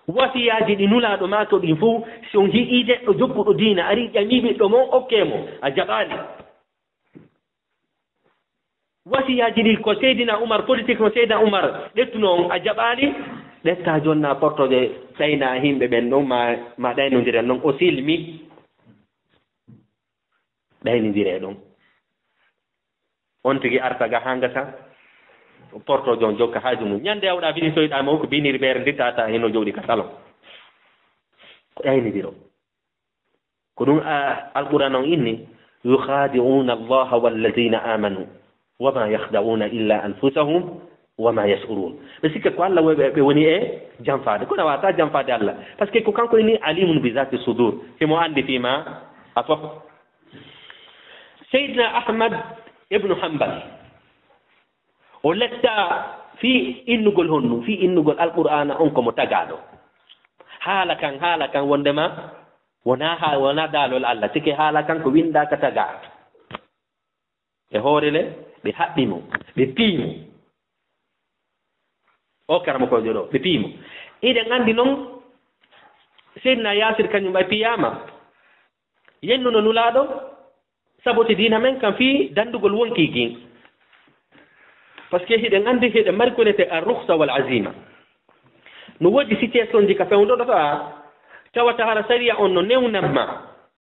Wasiyaaji ɗi Nulaaɗo maaki ɗin fow, si on yi'ii neɗɗo jokkuɗo diina, arii ƴamii ɓiɗɗo mon, okkee mo, a jaɓaali. Wasiyaaji ɗi ko Seydina Umar, politique no Seydina Umar ƴettunoo on, a jaɓaali. Ƴettaa jonnaa portooje, ɗaynaa yimɓe ɓen ɗon, ma, ma ɗaynondiren non, o silmi. Ɗaynondiree ɗon. On tigi arta ga haa ngasa, portoojo on jokka haaju mum. Ñande yawɗaa fini soyɗaa mo ko biniri ɓeere ndittaa ta hino jooɗi ka salon. Ko ɗaynondiro. Ko ɗum, a, Alqur'aan on inni, "يخادعون الله والذين آمنوا وما يخدعون إلا أنفسهم وما يشعرون." Ɓe sikka ko Alla ɓe, ɓe woni e janfaade. Kono a waawataa janfaade Alla. Parce que ko kanko inni alimun bi zati sudur. Himo anndi fii maa a fof. Seydina Ahmad ibnu Hanbal, o letta fii innugol honɗum? Fii innugol Alqur'aana on ko mo tagaaɗo. Haala kan, haala kan wondema wonaa ha-, wonaa daalol Alla. Tike haala kan ko winndaa ka tagaa. Ɓe hoore le, ɓe haɓɓi mo, ɓe piyi mo. O karamokoojo ɗoo, ɓe piyi mo. Hiɗen anndi non, Seydina Yaasir kañum ɓay piyaama. Yennuno Nulaaɗo, sabote diina men kan fii danndugol wonkii gin. Parce que hiɗen anndi hiɗen mari ko wi'etee ar-rukhsa wal azima. No woodi situation ji ka fewndo ɗo tawa, tawata hara sariya on no newnan ma.